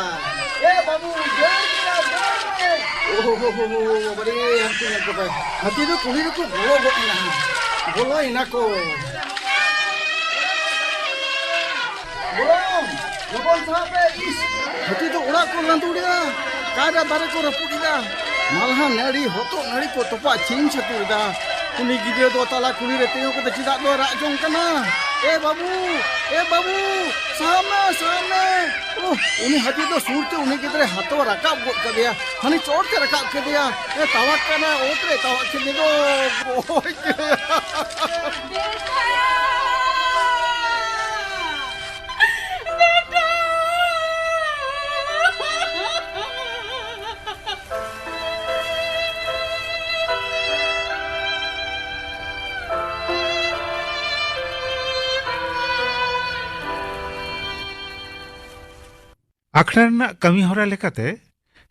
ᱮ ᱵᱟᱹᱵᱩ, ᱫᱟᱹᱲ ᱢᱮᱭᱟ, ᱫᱟᱹᱲ ᱢᱮ᱾ ᱳᱦᱳ ᱦᱳ ᱦᱳ ᱦᱳ, ᱵᱟᱵᱟᱨᱮ, ᱦᱟᱹᱱᱠᱩ ᱧᱮᱞ ᱠᱚᱯᱮ, ᱦᱟᱹᱛᱤ ᱫᱚ ᱠᱩᱞᱦᱤ ᱨᱮᱠᱚ ᱵᱚᱞᱚ ᱜᱚᱫ ᱮᱱᱟ᱾ ᱵᱚᱞᱚᱭᱮᱱᱟ ᱠᱚ᱾ ᱜᱚᱲᱚᱢ, ᱞᱚᱜᱚᱱ ᱥᱟᱦᱟᱜ ᱯᱮ, ᱤᱥ! ᱦᱟᱹᱛᱤ ᱫᱚ ᱚᱲᱟᱜ ᱠᱚ ᱞᱟᱸᱫᱩᱲ ᱮᱫᱟ, ᱠᱟᱭᱨᱟ ᱫᱟᱨᱮ ᱠᱚ ᱨᱟᱹᱯᱩᱫ ᱮᱫᱟ, ᱢᱟᱞᱦᱟ ᱱᱟᱹᱲᱤ, ᱦᱚᱛᱚᱫ ᱱᱟᱹᱲᱤ ᱠᱚ ᱛᱚᱯᱟᱜ ᱪᱷᱤᱝ ᱪᱷᱟᱹᱛᱩᱨ ᱮᱫᱟ᱾ ᱩᱱᱤ ᱜᱤᱫᱽᱨᱟᱹ ᱫᱚ ᱛᱟᱞᱟ ᱠᱩᱞᱦᱤ ᱨᱮ ᱛᱤᱸᱜᱩ ᱠᱟᱛᱮ ᱪᱮᱫᱟᱜ ᱫᱚ ᱨᱟᱜ ᱡᱚᱝ ᱠᱟᱱᱟ? ᱮ ᱵᱟᱹᱵᱩ, ᱮ ᱵᱟᱹᱵᱩ, ᱥᱟᱦᱟᱜ ᱢᱮ, ᱥᱟᱦᱟᱜ ᱢᱮ! ᱳᱦ, ᱩᱱᱤ ᱦᱟᱹᱛᱤ ᱫᱚ ᱥᱩᱨ ᱛᱮ ᱩᱱᱤ ᱜᱤᱫᱽᱨᱟᱹᱭ ᱦᱟᱛᱣᱟ ᱨᱟᱠᱟᱵ ᱜᱚᱫ ᱠᱟᱫᱮᱭᱟ᱾ ᱦᱟᱹᱱᱤ ᱪᱚᱴ ᱛᱮ ᱨᱟᱠᱟᱵ ᱠᱮᱫᱮᱭᱟ᱾ ᱮ, ᱛᱟᱣᱟᱜ ᱠᱟᱱᱟ, ᱚᱛ ᱨᱮ ᱛᱟᱣᱟᱜ ᱠᱮᱫᱮ ᱫᱚ᱾ ᱜᱚᱡ ᱠᱮᱫᱮᱭᱟ᱾ ᱟᱠᱷᱲᱟ ᱨᱮᱱᱟᱜ ᱠᱟᱹᱢᱤ ᱦᱚᱨᱟ ᱞᱮᱠᱟᱛᱮ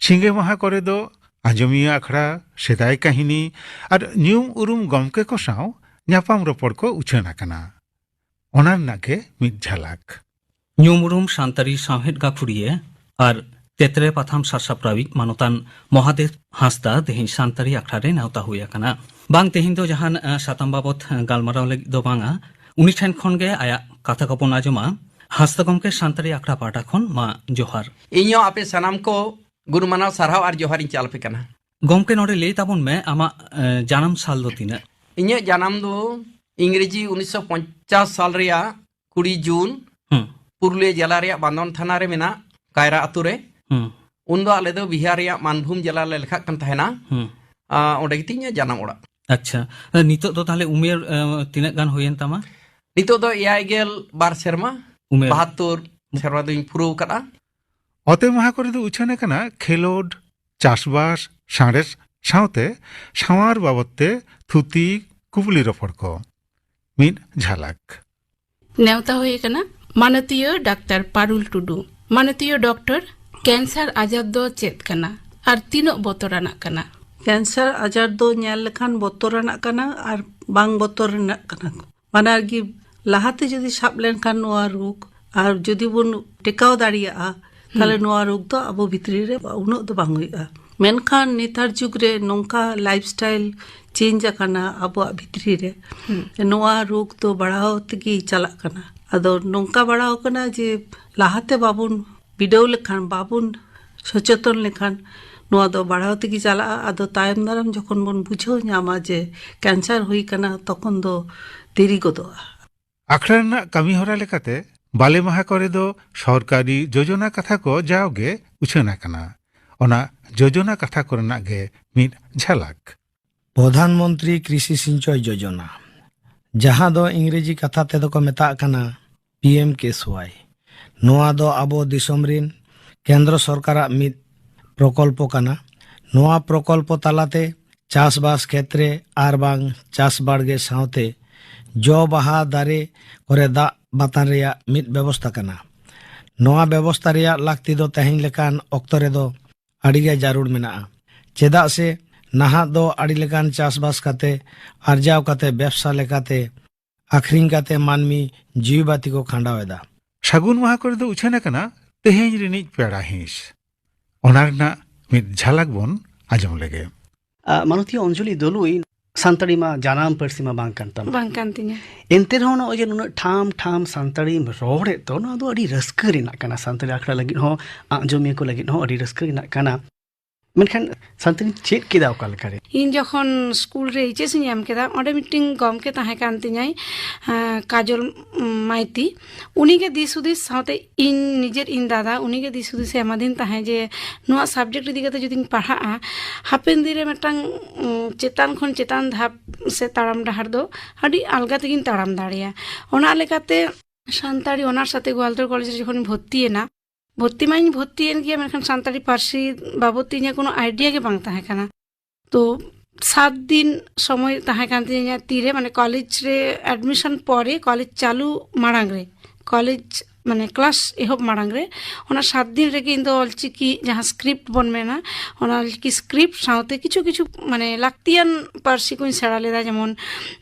ᱥᱤᱸᱜᱮ ᱢᱟᱦᱟ ᱠᱚᱨᱮ ᱫᱚ ᱟᱸᱡᱚᱢᱤᱭᱟᱹ ᱟᱠᱷᱲᱟ, ᱥᱮᱫᱟᱭ ᱠᱟᱹᱦᱱᱤ ᱟᱨ ᱧᱩᱢ ᱩᱨᱩᱢ ᱜᱚᱢᱠᱮ ᱠᱚ ᱥᱟᱶ ᱧᱟᱯᱟᱢ ᱨᱚᱯᱚᱲ ᱠᱚ ᱩᱪᱷᱟᱹᱱ ᱟᱠᱟᱱᱟ᱾ ᱚᱱᱟ ᱨᱮᱱᱟᱜ ᱜᱮ ᱢᱤᱫ ᱡᱷᱟᱞᱟᱠ᱾ ᱧᱩᱢ ᱩᱨᱩᱢ ᱥᱟᱱᱛᱟᱲᱤ ᱥᱟᱶᱦᱮᱫ ᱜᱟᱹᱠᱷᱩᱲᱤᱭᱟᱹ ᱟᱨ ᱛᱮᱛᱨᱮ ᱯᱟᱛᱷᱟᱢ ᱥᱟᱥᱟᱯᱲᱟᱣᱤᱡ ᱢᱟᱱᱚᱛᱟᱱ ᱢᱚᱦᱟᱫᱮᱵ ᱦᱟᱸᱥᱫᱟ ᱛᱮᱦᱮᱧ ᱥᱟᱱᱛᱟᱲᱤ ᱟᱠᱷᱲᱟ ᱨᱮ ᱱᱮᱣᱛᱟ ᱦᱩᱭ ᱟᱠᱟᱱᱟ᱾ ᱵᱟᱝ, ᱛᱮᱦᱮᱧ ᱫᱚ ᱡᱟᱦᱟᱱ, ᱟ, ᱥᱟᱛᱟᱢ ᱵᱟᱵᱚᱛ, ᱟ, ᱜᱟᱞᱢᱟᱨᱟᱣ ᱞᱟᱹᱜᱤᱫ ᱫᱚ ᱵᱟᱝᱟ, ᱩᱱᱤ ᱴᱷᱮᱱ ᱠᱷᱚᱱ ᱜᱮ ᱟᱭᱟᱜ ᱠᱟᱛᱷᱟ ᱠᱚᱵᱚᱱ ᱟᱸᱡᱚᱢᱟ᱾ ᱦᱟᱸᱥᱫᱟ ᱜᱚᱢᱠᱮ, ᱥᱟᱱᱛᱟᱲᱤ ᱟᱠᱷᱲᱟ ᱯᱟᱦᱴᱟ ᱠᱷᱚᱱ ᱢᱟ ᱡᱚᱦᱟᱨ᱾ ᱤᱧ ᱦᱚᱸ ᱟᱯᱮ ᱥᱟᱱᱟᱢ ᱠᱚ ᱜᱩᱱ ᱢᱟᱱᱟᱣ ᱥᱟᱨᱦᱟᱣ ᱟᱨ ᱡᱚᱦᱟᱨ ᱤᱧ ᱪᱟᱞ ᱟᱯᱮ ᱠᱟᱱᱟ᱾ ᱜᱚᱢᱠᱮ, ᱱᱚᱰᱮ ᱞᱟᱹᱭ ᱛᱟᱵᱚᱱ ᱢᱮ, ᱟᱢᱟᱜ, ᱮ, ᱡᱟᱱᱟᱢ ᱥᱟᱞ ᱫᱚ ᱛᱤᱱᱟᱹᱜ? ᱤᱧᱟᱹᱜ ᱡᱟᱱᱟᱢ ᱫᱚ ᱤᱝᱨᱮᱡᱤ ᱩᱱᱤᱥᱥᱚ ᱯᱚᱧᱪᱟᱥ ᱥᱟᱞ ᱨᱮᱭᱟᱜ ᱠᱩᱲᱤ ᱡᱩᱱ, ᱦᱩᱸ᱾ ᱯᱩᱨᱩᱞᱤᱭᱟᱹ ᱡᱮᱞᱟ ᱨᱮᱭᱟᱜ ᱵᱟᱱᱫᱚᱱ ᱛᱷᱟᱱᱟ ᱨᱮ ᱢᱮᱱᱟᱜ ᱠᱟᱭᱨᱟ ᱟᱹᱛᱩ ᱨᱮ᱾ ᱦᱩᱸ᱾ ᱩᱱᱫᱚ ᱟᱞᱮ ᱫᱚ ᱵᱤᱦᱟᱨ ᱨᱮᱭᱟᱜ ᱢᱟᱱᱵᱷᱩᱢ ᱡᱮᱞᱟ ᱞᱮ ᱞᱮᱠᱷᱟᱜ ᱠᱟᱱ ᱛᱟᱦᱮᱱᱟ᱾ ᱦᱩᱸ᱾ ᱟ, ᱚᱸᱰᱮ ᱜᱮ ᱛᱤᱧ ᱡᱟᱱᱟᱢ ᱚᱲᱟᱜ᱾ ᱟᱪᱪᱷᱟ, ᱱᱤᱛᱚᱜ ᱫᱚ ᱛᱟᱦᱞᱮ ᱩᱢᱮᱨ, ᱮ, ᱛᱤᱱᱟᱹᱜ ᱜᱟᱱ ᱦᱩᱭᱮᱱ ᱛᱟᱢᱟ? ᱱᱤᱛᱚᱜ ᱫᱚ ᱮᱭᱟᱭ ᱜᱮᱞ ᱵᱟᱨ ᱥᱮᱨᱢᱟ, ᱩᱢᱮᱨ᱾ ᱵᱟᱦᱟᱛᱛᱳᱨ ᱥᱮᱨᱢᱟ ᱫᱚᱧ ᱯᱩᱨᱟᱹᱣ ᱟᱠᱟᱫᱼᱟ᱾ ᱚᱛᱮ ᱢᱟᱦᱟ ᱠᱚᱨᱮ ᱫᱚ ᱩᱪᱷᱟᱹᱱ ᱟᱠᱟᱱᱟ ᱠᱷᱮᱞᱳᱰ, ᱪᱟᱥᱵᱟᱥ, ᱥᱟᱬᱮᱥ ᱥᱟᱶᱛᱮ ᱥᱟᱶᱟᱨ ᱵᱟᱵᱚᱫ ᱛᱮ ᱛᱷᱩᱛᱤ, ᱠᱩᱠᱞᱤ ᱨᱚᱯᱚᱲ ᱠᱚ᱾ ᱢᱤᱫ ᱡᱷᱟᱞᱟᱠ᱾ ᱱᱮᱣᱛᱟ ᱦᱩᱭ ᱟᱠᱟᱱᱟ ᱢᱟᱱᱚᱛᱤᱭᱟᱹ ᱰᱟᱠᱛᱟᱨ ᱯᱟᱨᱩᱞ ᱴᱩᱰᱩ᱾ ᱢᱟᱱᱚᱛᱤᱭᱟᱹ ᱰᱚᱠᱴᱚᱨ, ᱠᱮᱱᱥᱟᱨ ᱟᱡᱟᱨ ᱫᱚ ᱪᱮᱫ ᱠᱟᱱᱟ ᱟᱨ ᱛᱤᱱᱟᱹᱜ ᱵᱚᱛᱚᱨᱟᱱᱟᱜ ᱠᱟᱱᱟ? ᱠᱮᱱᱥᱟᱨ ᱟᱡᱟᱨ ᱫᱚ ᱧᱮᱞ ᱞᱮᱠᱷᱟᱱ ᱵᱚᱛᱚᱨᱟᱱᱟᱜ ᱠᱟᱱᱟ ᱟᱨ ᱵᱟᱝ ᱵᱚᱛᱚᱨ ᱨᱮᱱᱟᱜ ᱠᱟᱱᱟ᱾ ᱵᱟᱱᱟᱨ ᱜᱮ ᱞᱟᱦᱟᱛᱮ ᱡᱩᱫᱤ ᱥᱟᱵ ᱞᱮᱱᱠᱷᱟᱱ ᱱᱚᱣᱟ ᱨᱳᱜᱽ, ᱟᱨ ᱡᱩᱫᱤ ᱵᱚᱱ ᱴᱮᱠᱟᱣ ᱫᱟᱲᱮᱭᱟᱜᱼᱟ, ᱛᱟᱦᱞᱮ ᱱᱚᱣᱟ ᱨᱳᱜᱽ ᱫᱚ ᱟᱵᱚ ᱵᱷᱤᱛᱨᱤ ᱨᱮ ᱩᱱᱟᱹᱜ ᱫᱚ ᱵᱟᱝ ᱦᱩᱭᱩᱜᱼᱟ᱾ ᱢᱮᱱᱠᱷᱟᱱ ᱱᱮᱛᱟᱨ ᱡᱩᱜᱽ ᱨᱮ ᱱᱚᱝᱠᱟ ᱞᱟᱭᱤᱯᱷ ᱥᱴᱟᱭᱤᱞ ᱪᱮᱧᱡᱽ ᱟᱠᱟᱱᱟ ᱟᱵᱚᱣᱟᱜ ᱵᱷᱤᱛᱨᱤ ᱨᱮ, ᱱᱚᱣᱟ ᱨᱳᱜᱽ ᱫᱚ ᱵᱟᱲᱦᱟᱣ ᱛᱮᱜᱮ ᱪᱟᱞᱟᱜ ᱠᱟᱱᱟ᱾ ᱟᱫᱚ ᱱᱚᱝᱠᱟ ᱵᱟᱲᱦᱟᱣ ᱠᱟᱱᱟ ᱡᱮ ᱞᱟᱦᱟᱛᱮ ᱵᱟᱵᱚᱱ ᱵᱤᱰᱟᱹᱣ ᱞᱮᱠᱷᱟᱱ, ᱵᱟᱵᱚᱱ ᱥᱚᱪᱮᱛᱚᱱ ᱞᱮᱠᱷᱟᱱ, ᱱᱚᱣᱟ ᱫᱚ ᱵᱟᱲᱦᱟᱣ ᱛᱮᱜᱮ ᱪᱟᱞᱟᱜᱼᱟ᱾ ᱟᱫᱚ ᱛᱟᱭᱚᱢ ᱫᱟᱨᱟᱢ ᱡᱚᱠᱷᱚᱱ ᱵᱚᱱ ᱵᱩᱡᱷᱟᱹᱣ ᱧᱟᱢᱟ ᱡᱮ ᱠᱮᱱᱥᱟᱨ ᱦᱩᱭ ᱠᱟᱱᱟ, ᱛᱚᱠᱷᱚᱱ ᱫᱚ ᱫᱮᱨᱤ ᱜᱚᱫᱚᱜᱼᱟ᱾ ᱟᱠᱷᱲᱟ ᱨᱮᱱᱟᱜ ᱠᱟᱹᱢᱤ ᱦᱚᱨᱟ ᱞᱮᱠᱟᱛᱮ ᱵᱟᱞᱮ ᱢᱟᱦᱟ ᱠᱚᱨᱮ ᱫᱚ ᱥᱚᱨᱠᱟᱨᱤ ᱡᱳᱡᱚᱱᱟ ᱠᱟᱛᱷᱟ ᱠᱚ ᱡᱟᱣᱜᱮ ᱩᱪᱷᱟᱹᱱ ᱟᱠᱟᱱᱟ᱾ ᱚᱱᱟ ᱡᱳᱡᱚᱱᱟ ᱠᱟᱛᱷᱟ ᱠᱚᱨᱮᱱᱟᱜ ᱜᱮ ᱢᱤᱫ ᱡᱷᱟᱞᱟᱠ᱾ ᱯᱨᱚᱫᱷᱟᱱ ᱢᱚᱱᱛᱨᱤ ᱠᱨᱤᱥᱤ ᱥᱤᱧᱪᱚᱭ ᱡᱳᱡᱚᱱᱟ, ᱡᱟᱦᱟᱸ ᱫᱚ ᱤᱝᱨᱮᱡᱤ ᱠᱟᱛᱷᱟ ᱛᱮᱫᱚ ᱠᱚ ᱢᱮᱛᱟᱜ ᱠᱟᱱᱟ ᱯᱤ ᱮᱢ ᱠᱮ ᱮᱥ ᱣᱟᱭ᱾ ᱱᱚᱣᱟ ᱫᱚ ᱟᱵᱚ ᱫᱤᱥᱚᱢ ᱨᱤᱱ ᱠᱮᱱᱫᱨᱚ ᱥᱚᱨᱠᱟᱨᱟᱜ ᱢᱤᱫ ᱯᱨᱚᱠᱚᱞᱯᱚ ᱠᱟᱱᱟ᱾ ᱱᱚᱣᱟ ᱯᱨᱚᱠᱚᱞᱯᱚ ᱛᱟᱞᱟᱛᱮ ᱪᱟᱥᱵᱟᱥ ᱠᱷᱮᱛᱨᱮ ᱟᱨ ᱵᱟᱝ ᱪᱟᱥ ᱵᱟᱲᱜᱮ ᱥᱟᱶᱛᱮ ᱡᱚ ᱵᱟᱦᱟ ᱫᱟᱨᱮ ᱠᱚᱨᱮ ᱫᱟᱜ ᱵᱟᱛᱟᱱ ᱨᱮᱭᱟᱜ ᱢᱤᱫ ᱵᱮᱵᱚᱥᱛᱟ ᱠᱟᱱᱟ᱾ ᱱᱚᱣᱟ ᱵᱮᱵᱚᱥᱛᱟ ᱨᱮᱭᱟᱜ ᱞᱟᱹᱠᱛᱤ ᱫᱚ ᱛᱮᱦᱮᱧ ᱞᱮᱠᱟᱱ ᱚᱠᱛᱚ ᱨᱮᱫᱚ ᱟᱹᱰᱤ ᱜᱮ ᱡᱟᱹᱨᱩᱲ ᱢᱮᱱᱟᱜᱼᱟ, ᱪᱮᱫᱟᱜ ᱥᱮ ᱱᱟᱦᱟᱜ ᱫᱚ ᱟᱹᱰᱤ ᱞᱮᱠᱟᱱ ᱪᱟᱥᱵᱟᱥ ᱠᱟᱛᱮ, ᱟᱨᱡᱟᱣ ᱠᱟᱛᱮ, ᱵᱮᱵᱥᱟ ᱞᱮᱠᱟᱛᱮ, ᱟᱠᱷᱨᱤᱧ ᱠᱟᱛᱮ ᱢᱟᱹᱱᱢᱤ ᱡᱤᱣᱤ ᱵᱟᱹᱛᱤ ᱠᱚ ᱠᱷᱟᱸᱰᱟᱣ ᱮᱫᱟ᱾ ᱥᱟᱹᱜᱩᱱ ᱢᱟᱦᱟ ᱠᱚᱨᱮ ᱫᱚ ᱩᱪᱷᱟᱹᱱ ᱟᱠᱟᱱᱟ ᱛᱮᱦᱮᱧ ᱨᱤᱱᱤᱡ ᱯᱮᱲᱟ ᱦᱤᱸᱥ᱾ ᱚᱱᱟ ᱨᱮᱱᱟᱜ ᱢᱤᱫ ᱡᱷᱟᱞᱟᱠ ᱵᱚᱱ ᱟᱸᱡᱚᱢ ᱞᱮᱜᱮ᱾ ᱟ, ᱢᱟᱱᱚᱛᱤᱭᱟᱹ ᱚᱧᱡᱚᱞᱤ ᱫᱚᱞᱩᱭ, ᱥᱟᱱᱛᱟᱲᱤ ᱢᱟ ᱡᱟᱱᱟᱢ ᱯᱟᱹᱨᱥᱤ ᱢᱟ ᱵᱟᱝ ᱠᱟᱱ ᱛᱟᱢᱟ᱾ ᱵᱟᱝ ᱠᱟᱱ ᱛᱤᱧᱟ᱾ ᱮᱱᱛᱮ ᱨᱮᱦᱚᱸ ᱱᱚᱜᱼᱚᱭ ᱡᱮ ᱱᱩᱱᱟᱹᱜ ᱴᱷᱟᱢ ᱴᱷᱟᱢ ᱥᱟᱱᱛᱟᱲᱤᱢ ᱨᱚᱲᱮᱫ ᱫᱚ, ᱱᱚᱣᱟ ᱫᱚ ᱟᱹᱰᱤ ᱨᱟᱹᱥᱠᱟᱹ ᱨᱮᱱᱟᱜ ᱠᱟᱱᱟ᱾ ᱥᱟᱱᱛᱟᱲᱤ ᱟᱠᱷᱲᱟ ᱞᱟᱹᱜᱤᱫ ᱦᱚᱸ, ᱟᱸᱡᱚᱢᱤᱭᱟᱹ ᱠᱚ ᱞᱟᱹᱜᱤᱫ ᱦᱚᱸ ᱟᱹᱰᱤ ᱨᱟᱹᱥᱠᱟᱹ ᱨᱮᱱᱟᱜ ᱠᱟᱱᱟ᱾ ᱢᱮᱱᱠᱷᱟᱱ ᱥᱟᱱᱛᱟᱲᱤᱢ ᱪᱮᱫ ᱠᱮᱫᱟ ᱚᱠᱟ ᱞᱮᱠᱟᱨᱮ? ᱤᱧ ᱡᱚᱠᱷᱚᱱ ᱥᱠᱩᱞ ᱨᱮ ᱮᱭᱤᱪ ᱮᱥ ᱤᱧ ᱮᱢ ᱠᱮᱫᱟ, ᱚᱸᱰᱮ ᱢᱤᱫᱴᱮᱱ ᱜᱚᱢᱠᱮ ᱛᱟᱦᱮᱸ ᱠᱟᱱ ᱛᱤᱧᱟᱭ, ᱟᱸ, ᱠᱟᱡᱚᱞ, ᱩᱢ, ᱢᱟᱭᱛᱤ᱾ ᱩᱱᱤᱜᱮ ᱫᱤᱥ ᱦᱩᱫᱤᱥ ᱥᱟᱶᱛᱮ ᱤᱧ ᱱᱤᱡᱮᱨ ᱤᱧ ᱫᱟᱫᱟ, ᱩᱱᱤᱜᱮ ᱫᱤᱥ ᱦᱩᱫᱤᱥᱮ ᱮᱢᱟᱫᱤᱧ ᱛᱟᱦᱮᱸᱫ ᱡᱮ ᱱᱚᱣᱟ ᱥᱟᱵᱡᱮᱠᱴ ᱤᱫᱤ ᱠᱟᱛᱮ ᱡᱩᱫᱤᱧ ᱯᱟᱲᱦᱟᱜᱼᱟ, ᱦᱟᱯᱮᱱ ᱫᱤᱱ ᱨᱮ ᱢᱤᱫᱴᱟᱝ, ᱩᱸ, ᱪᱮᱛᱟᱱ ᱠᱷᱚᱱ ᱪᱮᱛᱟᱱ ᱫᱷᱟᱯ ᱥᱮ ᱛᱟᱲᱟᱢ ᱰᱟᱦᱟᱨ ᱫᱚ ᱟᱹᱰᱤ ᱟᱞᱜᱟ ᱛᱮᱜᱤᱧ ᱛᱟᱲᱟᱢ ᱫᱟᱲᱮᱭᱟᱜᱼᱟ᱾ ᱚᱱᱟ ᱞᱮᱠᱟᱛᱮ ᱥᱟᱱᱛᱟᱲᱤ ᱚᱱᱟᱨᱥ ᱟᱛᱮ ᱜᱳᱣᱟᱞᱛᱳᱲ ᱠᱚᱞᱮᱡᱽ ᱨᱮ ᱡᱚᱠᱷᱚᱱᱤᱧ ᱵᱷᱚᱨᱛᱤᱭᱮᱱᱟ, ᱵᱷᱚᱨᱛᱤ ᱢᱟᱧ ᱵᱷᱚᱨᱛᱤᱭᱮᱱ ᱜᱮᱭᱟ, ᱢᱮᱱᱠᱷᱟᱱ ᱥᱟᱱᱛᱟᱲᱤ ᱯᱟᱹᱨᱥᱤ ᱵᱟᱵᱚᱫ ᱛᱮ ᱤᱧᱟᱹᱜ ᱠᱳᱱᱳ ᱟᱭᱰᱤᱭᱟ ᱜᱮ ᱵᱟᱝ ᱛᱟᱦᱮᱸ ᱠᱟᱱᱟ᱾ ᱛᱚ ᱥᱟᱛ ᱫᱤᱱ ᱥᱚᱢᱚᱭ ᱛᱟᱦᱮᱸ ᱠᱟᱱ ᱛᱤᱧᱟᱹ ᱤᱧᱟᱹᱜ ᱛᱤᱨᱮ, ᱢᱟᱱᱮ ᱠᱚᱞᱮᱡᱽ ᱨᱮ ᱮᱰᱢᱤᱥᱚᱱ ᱯᱚᱨᱮ, ᱠᱚᱞᱮᱡᱽ ᱪᱟᱹᱞᱩ ᱢᱟᱲᱟᱝ ᱨᱮ, ᱠᱚᱞᱮᱡᱽ ᱢᱟᱱᱮ ᱠᱞᱟᱥ ᱮᱦᱚᱵ ᱢᱟᱲᱟᱝ ᱨᱮ, ᱚᱱᱟ ᱥᱟᱛ ᱫᱤᱱ ᱨᱮᱜᱮ ᱤᱧ ᱫᱚ ᱚᱞᱪᱤᱠᱤ ᱡᱟᱦᱟᱸ ᱥᱠᱨᱤᱯᱴ ᱵᱚᱱ ᱢᱮᱱᱟ, ᱚᱱᱟ ᱚᱞᱪᱤᱠᱤ ᱥᱠᱨᱤᱯᱴ ᱥᱟᱶᱛᱮ ᱠᱤᱪᱷᱩ ᱠᱤᱪᱷᱩ ᱢᱟᱱᱮ ᱞᱟᱹᱠᱛᱤᱭᱟᱱ ᱯᱟᱹᱨᱥᱤ ᱠᱚᱧ ᱥᱮᱬᱟ ᱞᱮᱫᱟ᱾ ᱡᱮᱢᱚᱱ,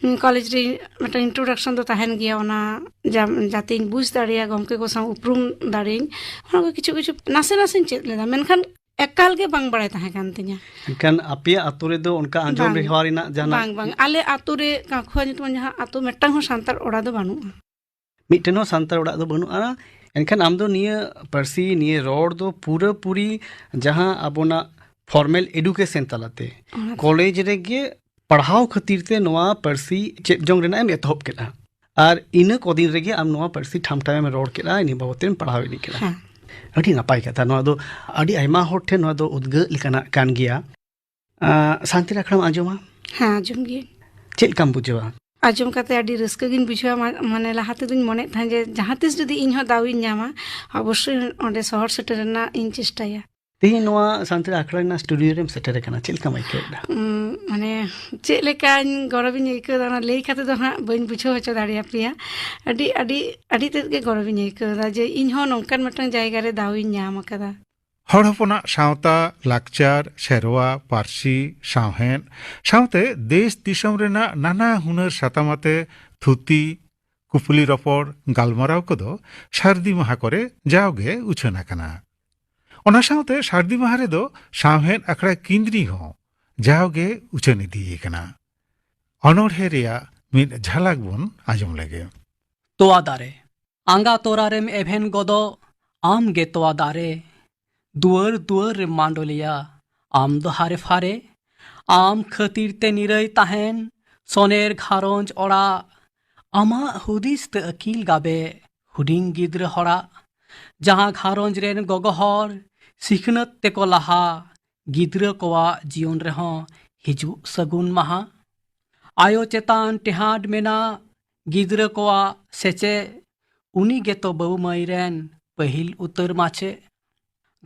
ᱩᱸ, ᱠᱚᱞᱮᱡᱽ ᱨᱮ ᱢᱤᱫᱴᱟᱝ ᱤᱱᱴᱨᱳᱰᱟᱠᱥᱚᱱ ᱫᱚ ᱛᱟᱦᱮᱱ ᱜᱮᱭᱟ, ᱚᱱᱟ ᱡᱟ-, ᱡᱟᱛᱮᱧ ᱵᱩᱡᱽ ᱫᱟᱲᱮᱭᱟᱜ, ᱜᱚᱢᱠᱮ ᱠᱚ ᱥᱟᱶ ᱩᱯᱨᱩᱢ ᱫᱟᱲᱮᱭᱟᱜ, ᱚᱱᱟ ᱠᱚ ᱠᱤᱪᱷᱩ ᱠᱤᱪᱷᱩ ᱱᱟᱥᱮ ᱱᱟᱥᱮᱧ ᱪᱮᱫ ᱞᱮᱫᱟ, ᱢᱮᱱᱠᱷᱟᱱ ᱮᱠᱟᱞ ᱜᱮ ᱵᱟᱝ ᱵᱟᱲᱟᱭ ᱛᱟᱦᱮᱸ ᱠᱟᱱ ᱛᱤᱧᱟ᱾ ᱮᱱᱠᱷᱟᱱ ᱟᱯᱮᱭᱟᱜ ᱟᱹᱛᱩ ᱨᱮᱫᱚ ᱚᱱᱠᱟ ᱟᱸᱡᱚᱢ ᱵᱟᱝ, ᱨᱮᱦᱮᱣᱟ ᱨᱮᱱᱟᱜ ᱡᱟᱦᱟᱱᱟᱜ? ᱵᱟᱝ, ᱵᱟᱝ, ᱟᱞᱮ ᱟᱹᱛᱩ ᱨᱮ ᱠᱟᱸᱠᱷᱩᱣᱟ ᱧᱩᱛᱩᱢᱟᱱ ᱡᱟᱦᱟᱸ ᱟᱹᱛᱩ, ᱢᱤᱫᱴᱟᱝ ᱦᱚᱸ ᱥᱟᱱᱛᱟᱲ ᱚᱲᱟᱜ ᱫᱚ ᱵᱟᱹᱱᱩᱜᱼᱟ᱾ ᱢᱤᱫᱴᱮᱱ ᱦᱚᱸ ᱥᱟᱱᱛᱟᱲ ᱚᱲᱟᱜ ᱫᱚ ᱵᱟᱹᱱᱩᱜᱼᱟ᱾ ᱮᱱᱠᱷᱟᱱ ᱟᱢ ᱫᱚ ᱱᱤᱭᱟᱹ ᱯᱟᱹᱨᱥᱤ, ᱱᱤᱭᱟᱹ ᱨᱚᱲ ᱫᱚ ᱯᱩᱨᱟᱹᱯᱩᱨᱤ ᱡᱟᱦᱟᱸ ᱟᱵᱚᱱᱟᱜ ᱯᱷᱚᱨᱢᱮᱞ ᱮᱰᱩᱠᱮᱥᱚᱱ ᱛᱟᱞᱟᱛᱮ ᱚᱱᱟ ᱠᱚᱞᱮᱡᱽ ᱨᱮᱜᱮ ᱯᱟᱲᱦᱟᱣ ᱠᱷᱟᱹᱛᱤᱨ ᱛᱮ ᱱᱚᱣᱟ ᱯᱟᱹᱨᱥᱤ ᱪᱮᱫ ᱡᱚᱝ ᱨᱮᱱᱟᱜ ᱮᱢ ᱮᱛᱚᱦᱚᱵ ᱠᱮᱫᱟ, ᱟᱨ ᱤᱱᱟᱹ ᱠᱚ ᱫᱤᱱ ᱨᱮᱜᱮ ᱟᱢ ᱱᱚᱣᱟ ᱯᱟᱹᱨᱥᱤ ᱴᱷᱟᱢ ᱴᱷᱟᱢ ᱮᱢ ᱨᱚᱲ ᱠᱮᱫᱟ, ᱤᱱᱟᱹ ᱵᱟᱵᱚᱫ ᱛᱮᱢ ᱯᱟᱲᱦᱟᱣ ᱤᱫᱤ ᱠᱮᱫᱟ᱾ ᱦᱮᱸ᱾ ᱟᱹᱰᱤ ᱱᱟᱯᱟᱭ ᱠᱟᱛᱷᱟ᱾ ᱱᱚᱣᱟ ᱫᱚ ᱟᱹᱰᱤ ᱟᱭᱢᱟ ᱦᱚᱲ ᱴᱷᱮᱱ ᱱᱚᱣᱟ ᱫᱚ ᱩᱫᱽᱜᱟᱹᱜ ᱞᱮᱠᱟᱱᱟᱜ ᱠᱟᱱ ᱜᱮᱭᱟ᱾ ᱟᱸ, ᱥᱟᱱᱛᱤ ᱟᱠᱷᱲᱟᱢ ᱟᱸᱡᱚᱢᱟ? ᱦᱮᱸ, ᱟᱸᱡᱚᱢ ᱜᱤᱭᱟᱹᱧ᱾ ᱪᱮᱫ ᱞᱮᱠᱟᱢ ᱵᱩᱡᱷᱟᱹᱣᱟ? ᱟᱸᱡᱚᱢ ᱠᱟᱛᱮ ᱟᱹᱰᱤ ᱨᱟᱹᱥᱠᱟᱹ ᱜᱤᱧ ᱵᱩᱡᱷᱟᱹᱣᱟ᱾ ᱢᱟ-, ᱢᱟᱱᱮ, ᱞᱟᱦᱟ ᱛᱮᱫᱚᱧ ᱢᱚᱱᱮᱭᱮᱫ ᱛᱟᱦᱮᱸᱫ ᱡᱮ ᱡᱟᱦᱟᱸ ᱛᱤᱥ ᱡᱩᱫᱤ ᱤᱧ ᱦᱚᱸ ᱫᱟᱣ ᱤᱧ ᱧᱟᱢᱟ, ᱚᱵᱚᱥᱥᱳᱭ ᱚᱸᱰᱮ ᱥᱚᱦᱚᱨ ᱥᱮᱴᱮᱨ ᱨᱮᱱᱟᱜ ᱤᱧ ᱪᱮᱥᱴᱟᱭᱟ᱾ ᱛᱮᱦᱮᱧ ᱱᱚᱣᱟ ᱥᱟᱱᱛᱟᱲᱤ ᱟᱠᱷᱲᱟ ᱨᱮᱱᱟᱜ ᱥᱴᱩᱰᱤᱭᱳ ᱨᱮᱢ ᱥᱮᱴᱮᱨ ᱟᱠᱟᱱᱟ, ᱪᱮᱫ ᱞᱮᱠᱟᱢ ᱟᱹᱭᱠᱟᱹᱣ ᱮᱫᱟ? ᱩᱸ, ᱢᱟᱱᱮ, ᱪᱮᱫ ᱞᱮᱠᱟᱧ ᱜᱚᱨᱚᱵᱤᱧ ᱟᱹᱭᱠᱟᱹᱣ ᱮᱫᱟ, ᱚᱱᱟ ᱞᱟᱹᱭ ᱠᱟᱛᱮ ᱫᱚ ᱦᱟᱸᱜ ᱵᱟᱹᱧ ᱵᱩᱡᱷᱟᱹᱣ ᱦᱚᱪᱚ ᱫᱟᱲᱮᱭᱟᱯᱮᱭᱟ᱾ ᱟᱹᱰᱤ, ᱟᱹᱰᱤ, ᱟᱹᱰᱤ ᱛᱮᱫ ᱜᱮ ᱜᱚᱨᱚᱵᱤᱧ ᱟᱹᱭᱠᱟᱹᱣ ᱮᱫᱟ ᱡᱮ ᱤᱧ ᱦᱚᱸ ᱱᱚᱝᱠᱟᱱ ᱢᱤᱫᱴᱟᱝ ᱡᱟᱭᱜᱟ ᱨᱮ ᱫᱟᱣ ᱤᱧ ᱧᱟᱢ ᱟᱠᱟᱫᱟ᱾ ᱦᱚᱲ ᱦᱚᱯᱚᱱᱟᱜ ᱥᱟᱶᱛᱟ, ᱞᱟᱠᱪᱟᱨ, ᱥᱮᱨᱣᱟ, ᱯᱟᱹᱨᱥᱤ, ᱥᱟᱶᱦᱮᱫ ᱥᱟᱶᱛᱮ ᱫᱮᱥ ᱫᱤᱥᱚᱢ ᱨᱮᱱᱟᱜ ᱱᱟᱱᱟ ᱦᱩᱱᱟᱹᱨ ᱥᱟᱛᱟᱢ ᱟᱛᱮ ᱛᱷᱩᱛᱤ, ᱠᱩᱯᱞᱤ ᱨᱚᱯᱚᱲ, ᱜᱟᱞᱢᱟᱨᱟᱣ ᱠᱚᱫᱚ ᱥᱟᱹᱨᱫᱤ ᱢᱟᱦᱟ ᱠᱚᱨᱮ ᱡᱟᱣᱜᱮ ᱩᱪᱷᱟᱹᱱ ᱟᱠᱟᱱᱟ᱾ ᱚᱱᱟ ᱥᱟᱶᱛᱮ ᱥᱟᱹᱨᱫᱤ ᱢᱟᱦᱟ ᱨᱮᱫᱚ ᱥᱟᱶᱦᱮᱫ ᱟᱠᱷᱲᱟ ᱠᱤᱱᱫᱽᱨᱤ ᱦᱚᱸ ᱡᱟᱣᱜᱮ ᱩᱪᱷᱟᱹᱱ ᱤᱫᱤ ᱟᱠᱟᱱᱟ᱾ ᱚᱱᱚᱬᱦᱮ ᱨᱮᱭᱟᱜ ᱢᱤᱫ ᱡᱷᱟᱞᱟᱠ ᱵᱚᱱ ᱟᱸᱡᱚᱢ ᱞᱮᱜᱮ᱾ ᱛᱚᱣᱟ ᱫᱟᱨᱮ, ᱟᱸᱜᱟ ᱛᱚᱨᱟ ᱨᱮᱢ ᱮᱵᱷᱮᱱ ᱜᱚᱫᱚᱜ, ᱟᱢ ᱜᱮ ᱛᱚᱣᱟ ᱫᱟᱨᱮ᱾ ᱫᱩᱣᱟᱹᱨ ᱫᱩᱣᱟᱹᱨ ᱨᱮᱢ ᱢᱟᱰᱚᱞᱤᱭᱟ, ᱟᱢ ᱫᱚ ᱦᱟᱨᱮ ᱯᱷᱟᱨᱮ᱾ ᱟᱢ ᱠᱷᱟᱹᱛᱤᱨ ᱛᱮ ᱱᱤᱨᱟᱹᱭ ᱛᱟᱦᱮᱱ ᱥᱚᱱᱮᱨ ᱜᱷᱟᱨᱚᱸᱡᱽ ᱚᱲᱟᱜ᱾ ᱟᱢᱟᱜ ᱦᱩᱫᱤᱥ ᱛᱮ ᱟᱹᱠᱤᱞ ᱜᱟᱵᱮ ᱦᱩᱰᱤᱧ ᱜᱤᱫᱽᱨᱟᱹ ᱦᱚᱲᱟᱜ᱾ ᱡᱟᱦᱟᱸ ᱜᱷᱟᱨᱚᱸᱡᱽ ᱨᱮᱱ ᱜᱚᱜᱚ ᱦᱚᱲ ᱥᱤᱠᱷᱱᱟᱹᱛ ᱛᱮᱠᱚ ᱞᱟᱦᱟ, ᱜᱤᱫᱽᱨᱟᱹ ᱠᱚᱣᱟᱜ ᱡᱤᱭᱚᱱ ᱨᱮᱦᱚᱸ ᱦᱤᱡᱩᱜ ᱥᱟᱹᱜᱩᱱ ᱢᱟᱦᱟ᱾ ᱟᱭᱳ ᱪᱮᱛᱟᱱ ᱴᱮᱦᱟᱸᱰ ᱢᱮᱱᱟᱜ ᱜᱤᱫᱽᱨᱟᱹ ᱠᱚᱣᱟᱜ ᱥᱮᱪᱮᱫ, ᱩᱱᱤ ᱜᱮᱛᱚ ᱵᱟᱹᱵᱩ ᱢᱟᱹᱭ ᱨᱮᱱ ᱯᱟᱹᱦᱤᱞ ᱩᱛᱟᱹᱨ ᱢᱟᱪᱮᱫ᱾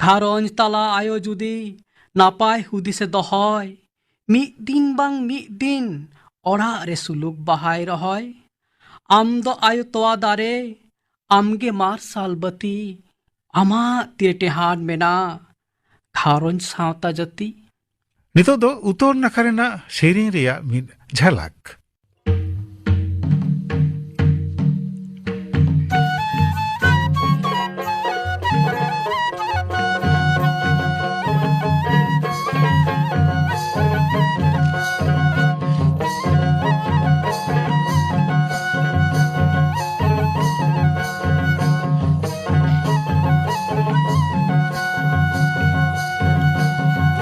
ᱜᱷᱟᱨᱚᱸᱡᱽ ᱛᱟᱞᱟ ᱟᱭᱳ ᱡᱩᱫᱤ ᱱᱟᱯᱟᱭ ᱦᱩᱫᱤᱥᱮ ᱫᱚᱦᱚᱭ, ᱢᱤᱫ ᱫᱤᱱ ᱵᱟᱝ ᱢᱤᱫ ᱫᱤᱱ ᱚᱲᱟᱜ ᱨᱮ ᱥᱩᱞᱩᱠ ᱵᱟᱦᱟᱭ ᱨᱚᱦᱚᱭ᱾ ᱟᱢ ᱫᱚ ᱟᱭᱳ ᱛᱚᱣᱟ ᱫᱟᱨᱮ, ᱟᱢᱜᱮ ᱢᱟᱨᱥᱟᱞ ᱵᱟᱹᱛᱤ, ᱟᱢᱟᱜ ᱛᱤᱨᱮ ᱴᱮᱦᱟᱸᱰ ᱢᱮᱱᱟᱜ ᱜᱷᱟᱨᱚᱸᱡᱽ ᱥᱟᱶᱛᱟ ᱡᱟᱹᱛᱤ᱾ ᱱᱤᱛᱚᱜ ᱫᱚ ᱩᱛᱛᱚᱨ ᱱᱟᱠᱷᱟ ᱨᱮᱱᱟᱜ ᱥᱮᱨᱮᱧ ᱨᱮᱭᱟᱜ ᱢᱤᱫ ᱡᱷᱟᱞᱟᱠ᱾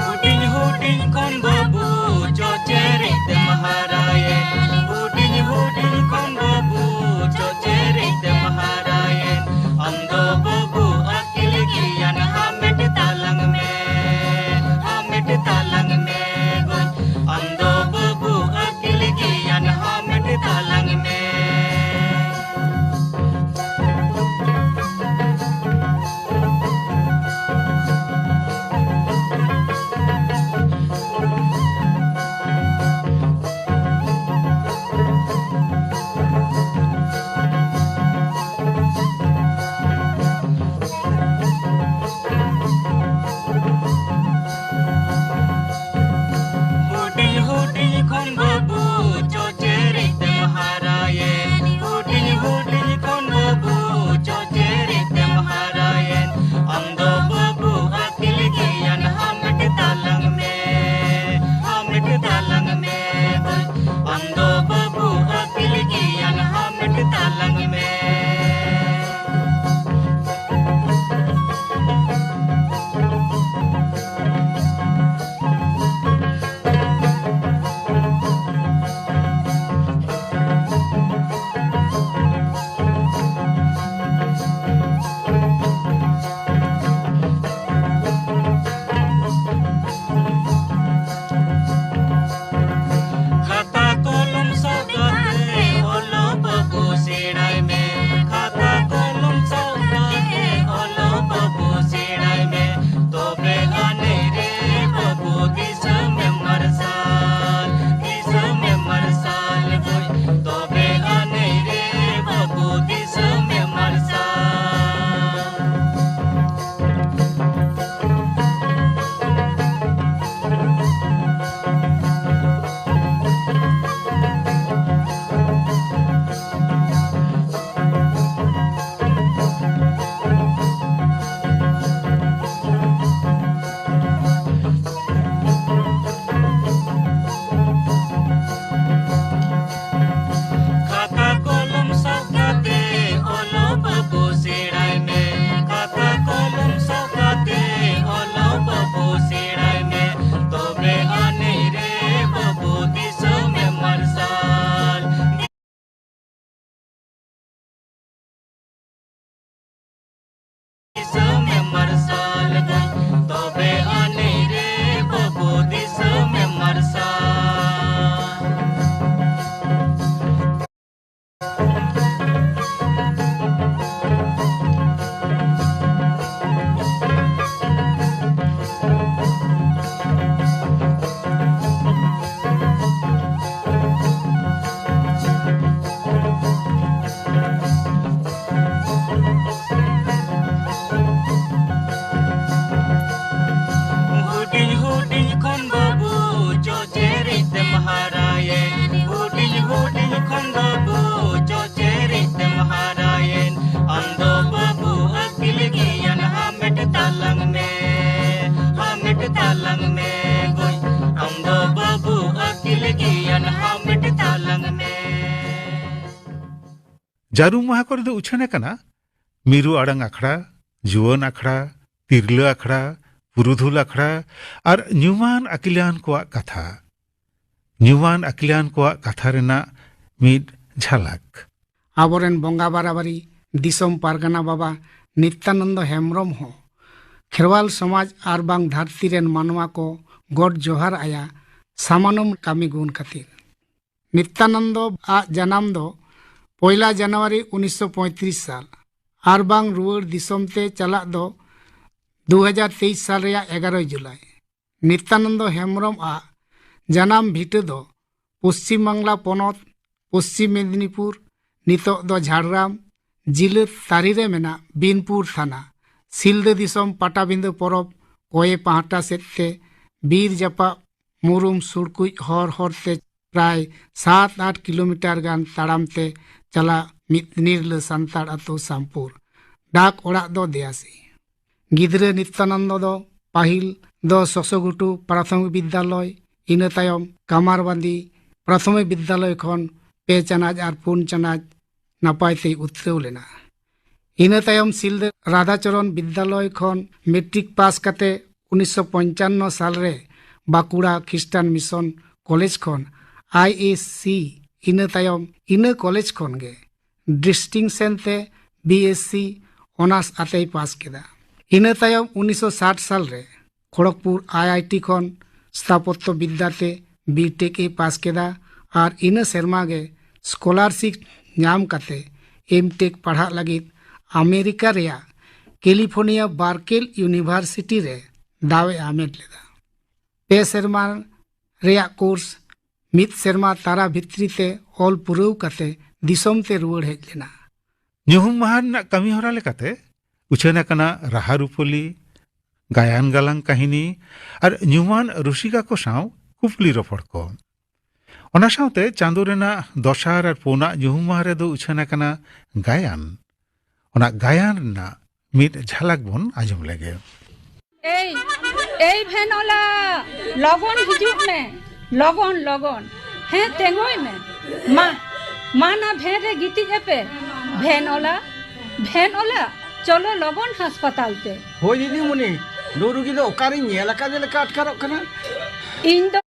ᱦᱩᱰᱤᱧ ᱦᱩᱰᱤᱧ ᱠᱷᱚᱱ ᱵᱟᱹᱵᱩ ᱪᱚᱪᱮᱨᱮᱡ ᱛᱮᱢ ᱦᱟᱨᱟᱭᱮ᱾ ᱡᱟᱹᱨᱩᱢ ᱢᱟᱦᱟ ᱠᱚᱨᱮ ᱫᱚ ᱩᱪᱷᱟᱹᱱ ᱟᱠᱟᱱᱟ ᱢᱤᱨᱩ ᱟᱲᱟᱝ ᱟᱠᱷᱲᱟ, ᱡᱩᱣᱟᱹᱱ ᱟᱠᱷᱲᱟ, ᱛᱤᱨᱞᱟᱹ ᱟᱠᱷᱲᱟ, ᱯᱩᱨᱩᱫᱷᱩᱞ ᱟᱠᱷᱲᱟ ᱟᱨ ᱧᱩᱢᱟᱱ ᱟᱹᱠᱤᱞᱟᱱ ᱠᱚᱣᱟᱜ ᱠᱟᱛᱷᱟ᱾ ᱧᱩᱢᱟᱱ ᱟᱹᱠᱤᱞᱟᱱ ᱠᱚᱣᱟᱜ ᱠᱟᱛᱷᱟ ᱨᱮᱱᱟᱜ ᱢᱤᱫ ᱡᱷᱟᱞᱟᱠ᱾ ᱟᱵᱚᱨᱮᱱ ᱵᱚᱸᱜᱟ ᱵᱟᱨᱟᱵᱟᱨᱤ ᱫᱤᱥᱚᱢ ᱯᱟᱨᱜᱟᱱᱟ ᱵᱟᱵᱟ ᱱᱤᱛᱭᱟᱱᱚᱱᱫᱚ ᱦᱮᱢᱵᱽᱨᱚᱢ ᱦᱚᱸ ᱠᱷᱮᱨᱣᱟᱞ ᱥᱚᱢᱟᱡᱽ ᱟᱨ ᱵᱟᱝ ᱫᱷᱟᱹᱨᱛᱤ ᱨᱮᱱ ᱢᱟᱱᱣᱟ ᱠᱚ ᱜᱚᱰ ᱡᱚᱦᱟᱨ ᱟᱭᱟ ᱥᱟᱢᱟᱱᱚᱢ ᱠᱟᱹᱢᱤ ᱜᱩᱱ ᱠᱷᱟᱹᱛᱤᱨ᱾ ᱱᱤᱛᱭᱟᱱᱚᱱᱫᱚ ᱟᱜ ᱡᱟᱱᱟᱢ ᱫᱚ ᱯᱚᱭᱞᱟ ᱡᱟᱱᱩᱣᱟᱨᱤ ᱩᱱᱤᱥᱥᱚ ᱯᱚᱸᱭᱛᱨᱤᱥ ᱥᱟᱞ ᱟᱨ ᱵᱟᱝ ᱨᱩᱣᱟᱹᱲ ᱫᱤᱥᱚᱢ ᱛᱮ ᱪᱟᱞᱟᱜ ᱫᱚ ᱫᱩ ᱦᱟᱡᱟᱨ ᱛᱮᱭᱤᱥ ᱥᱟᱞ ᱨᱮᱭᱟᱜ ᱮᱜᱟᱨᱚᱭ ᱡᱩᱞᱟᱭ᱾ ᱱᱤᱛᱭᱟᱱᱚᱱᱫᱚ ᱦᱮᱢᱵᱽᱨᱚᱢ ᱟᱜ ᱡᱟᱱᱟᱢ ᱵᱷᱤᱴᱟᱹ ᱫᱚ ᱯᱚᱥᱪᱤᱢ ᱵᱟᱝᱞᱟ ᱯᱚᱱᱚᱛ, ᱯᱚᱥᱪᱤᱢ ᱢᱮᱫᱽᱱᱤᱯᱩᱨ, ᱱᱤᱛᱚᱜ ᱫᱚ ᱡᱷᱟᱲᱜᱨᱟᱢ, ᱡᱤᱞᱟᱹ ᱛᱟᱹᱨᱤ ᱨᱮ ᱢᱮᱱᱟᱜ ᱵᱤᱱᱯᱩᱨ ᱛᱷᱟᱱᱟ, ᱥᱤᱞᱫᱟᱹ ᱫᱤᱥᱚᱢ ᱯᱟᱴᱟᱵᱤᱸᱫᱟᱹ ᱯᱚᱨᱚᱵᱽ ᱠᱚᱭᱮ ᱯᱟᱦᱴᱟ ᱥᱮᱫ ᱛᱮ ᱵᱤᱨ ᱡᱟᱯᱟᱜ ᱢᱩᱨᱩᱢ ᱥᱩᱲᱠᱩᱡ ᱦᱚᱨ ᱦᱚᱨ ᱛᱮ ᱯᱨᱟᱭ ᱥᱟᱛ ᱟᱴ ᱠᱤᱞᱳᱢᱤᱴᱟᱨ ᱜᱟᱱ ᱛᱟᱲᱟᱢ ᱛᱮ ᱪᱟᱞᱟᱜ ᱢᱤᱫ ᱱᱤᱨᱞᱟᱹ ᱥᱟᱱᱛᱟᱲ ᱟᱛᱳ ᱥᱟᱢᱯᱩᱨ᱾ ᱰᱟᱠ ᱚᱲᱟᱜ ᱫᱚ ᱫᱮᱭᱟᱥᱤ᱾ ᱜᱤᱫᱽᱨᱟᱹ ᱱᱤᱛᱭᱟᱱᱚᱱᱫᱚ ᱫᱚ ᱯᱟᱹᱦᱤᱞ ᱫᱚ ᱥᱚᱥᱚᱜᱷᱩᱴᱩ ᱯᱨᱟᱛᱷᱚᱢᱤᱠ ᱵᱤᱫᱽᱫᱟᱞᱚᱭ, ᱤᱱᱟᱹ ᱛᱟᱭᱚᱢ ᱠᱟᱢᱟᱨᱵᱟᱸᱫᱤ ᱯᱨᱟᱛᱷᱚᱢᱤᱠ ᱵᱤᱫᱽᱫᱟᱞᱚᱭ ᱠᱷᱚᱱ ᱯᱮ ᱪᱟᱱᱟᱪ ᱟᱨ ᱯᱩᱱ ᱪᱟᱱᱟᱪ ᱱᱟᱯᱟᱭ ᱛᱮᱭ ᱩᱛᱨᱟᱹᱣ ᱞᱮᱱᱟ᱾ ᱤᱱᱟᱹ ᱛᱟᱭᱚᱢ ᱥᱤᱞᱫᱟᱹ ᱨᱟᱫᱷᱟᱪᱚᱨᱚᱱ ᱵᱤᱫᱽᱫᱟᱞᱚᱭ ᱠᱷᱚᱱ ᱢᱮᱴᱨᱤᱠ ᱯᱟᱥ ᱠᱟᱛᱮ ᱩᱱᱤᱥᱥᱚ ᱯᱚᱧᱪᱟᱱᱱᱚ ᱥᱟᱞ ᱨᱮ ᱵᱟᱸᱠᱩᱲᱟ ᱠᱷᱨᱤᱥᱴᱟᱱ ᱢᱤᱥᱚᱱ ᱠᱚᱞᱮᱡᱽ ᱠᱷᱚᱱ ᱟᱭ ᱮᱥ ᱥᱤ, ᱤᱱᱟᱹ ᱛᱟᱭᱚᱢ ᱤᱱᱟᱹ ᱠᱚᱞᱮᱡᱽ ᱠᱷᱚᱱ ᱜᱮ ᱰᱤᱥᱴᱤᱝᱥᱮᱱ ᱛᱮ ᱵᱤ ᱮᱥ ᱥᱤ ᱚᱱᱟᱨᱥ ᱟᱛᱮᱭ ᱯᱟᱥ ᱠᱮᱫᱟ᱾ ᱤᱱᱟᱹ ᱛᱟᱭᱚᱢ ᱩᱱᱤᱥᱥᱚ ᱥᱟᱴ ᱥᱟᱞ ᱨᱮ ᱠᱷᱚᱲᱚᱜᱽᱯᱩᱨ ᱟᱭ ᱟᱭ ᱴᱤ ᱠᱷᱚᱱ ᱥᱛᱷᱟᱯᱚᱛᱭᱚ ᱵᱤᱫᱽᱫᱟ ᱛᱮ ᱵᱤ ᱴᱮᱠ ᱮ ᱯᱟᱥ ᱠᱮᱫᱟ ᱟᱨ ᱤᱱᱟᱹ ᱥᱮᱨᱢᱟ ᱜᱮ ᱥᱠᱚᱞᱟᱨᱥᱤᱯ ᱧᱟᱢ ᱠᱟᱛᱮ ᱮᱢ ᱴᱮᱠ ᱯᱟᱲᱦᱟᱜ ᱞᱟᱹᱜᱤᱫ ᱟᱢᱮᱨᱤᱠᱟ ᱨᱮᱭᱟᱜ ᱠᱮᱞᱤᱯᱷᱳᱨᱱᱤᱭᱟ ᱵᱟᱨᱠᱮᱞ ᱤᱭᱩᱱᱤᱵᱷᱟᱨᱥᱤᱴᱤ ᱨᱮ ᱫᱟᱣ ᱮ ᱦᱟᱢᱮᱴ ᱞᱮᱫᱟ᱾ ᱯᱮ ᱥᱮᱨᱢᱟ ᱨᱮᱭᱟᱜ ᱠᱳᱨᱥ ᱢᱤᱫ ᱥᱮᱨᱢᱟ ᱛᱟᱨᱟ ᱵᱷᱤᱛᱨᱤ ᱛᱮ ᱚᱞ ᱯᱩᱨᱟᱹᱣ ᱠᱟᱛᱮ ᱫᱤᱥᱚᱢ ᱛᱮ ᱨᱩᱣᱟᱹᱲ ᱦᱮᱡ ᱞᱮᱱᱟ᱾ ᱧᱩᱦᱩᱢ ᱢᱟᱦᱟ ᱨᱮᱱᱟᱜ ᱠᱟᱹᱢᱤ ᱦᱚᱨᱟ ᱞᱮᱠᱟᱛᱮ ᱩᱪᱷᱟᱹᱱ ᱟᱠᱟᱱᱟ ᱨᱟᱦᱟ ᱨᱩᱯᱟᱹᱞᱤ, ᱜᱟᱭᱟᱱ ᱜᱟᱞᱟᱝ ᱠᱟᱹᱦᱱᱤ ᱟᱨ ᱧᱩᱢᱟᱱ ᱨᱩᱥᱤᱠᱟ ᱠᱚ ᱥᱟᱶ ᱠᱩᱯᱞᱤ ᱨᱚᱯᱚᱲ ᱠᱚ᱾ ᱚᱱᱟ ᱥᱟᱶᱛᱮ ᱪᱟᱸᱫᱳ ᱨᱮᱱᱟᱜ ᱫᱚᱥᱟᱨ ᱟᱨ ᱯᱩᱱᱟᱜ ᱧᱩᱦᱩᱢ ᱢᱟᱦᱟ ᱨᱮᱫᱚ ᱩᱪᱷᱟᱹᱱ ᱟᱠᱟᱱᱟ ᱜᱟᱭᱟᱱ᱾ ᱚᱱᱟ ᱜᱟᱭᱟᱱ ᱨᱮᱱᱟᱜ ᱢᱤᱫ ᱡᱷᱟᱞᱟᱠ ᱵᱚᱱ ᱟᱸᱡᱚᱢ ᱞᱮᱜᱮ᱾ ᱮᱭ, ᱮᱭ ᱵᱷᱮᱱᱚᱞᱟ, ᱞᱚᱜᱚᱱ ᱦᱤᱡᱩᱜ ᱢᱮ, ᱞᱚᱜᱚᱱ, ᱞᱚᱜᱚᱱ᱾ ᱦᱮᱸ, ᱛᱮᱸᱜᱳᱭ ᱢᱮ᱾ ᱢᱟ, ᱢᱟ ᱱᱟ ᱵᱷᱮᱱ ᱨᱮ ᱜᱤᱛᱤᱡ ᱮᱯᱮ᱾ ᱵᱷᱮᱱ ᱚᱞᱟ, ᱵᱷᱮᱱ ᱚᱞᱟ, ᱪᱚᱞᱚ ᱞᱚᱜᱚᱱ ᱦᱟᱥᱯᱟᱛᱟᱞ ᱛᱮ᱾ ᱦᱳᱭ ᱫᱤᱫᱤᱢᱩᱱᱤ, ᱱᱩᱭ ᱨᱩᱜᱤ ᱫᱚ ᱚᱠᱟᱨᱤᱧ ᱧᱮᱞ ᱟᱠᱟᱫᱮ ᱞᱮᱠᱟ ᱟᱴᱠᱟᱨᱚᱜ ᱠᱟᱱᱟ᱾ ᱤᱧ ᱫᱚ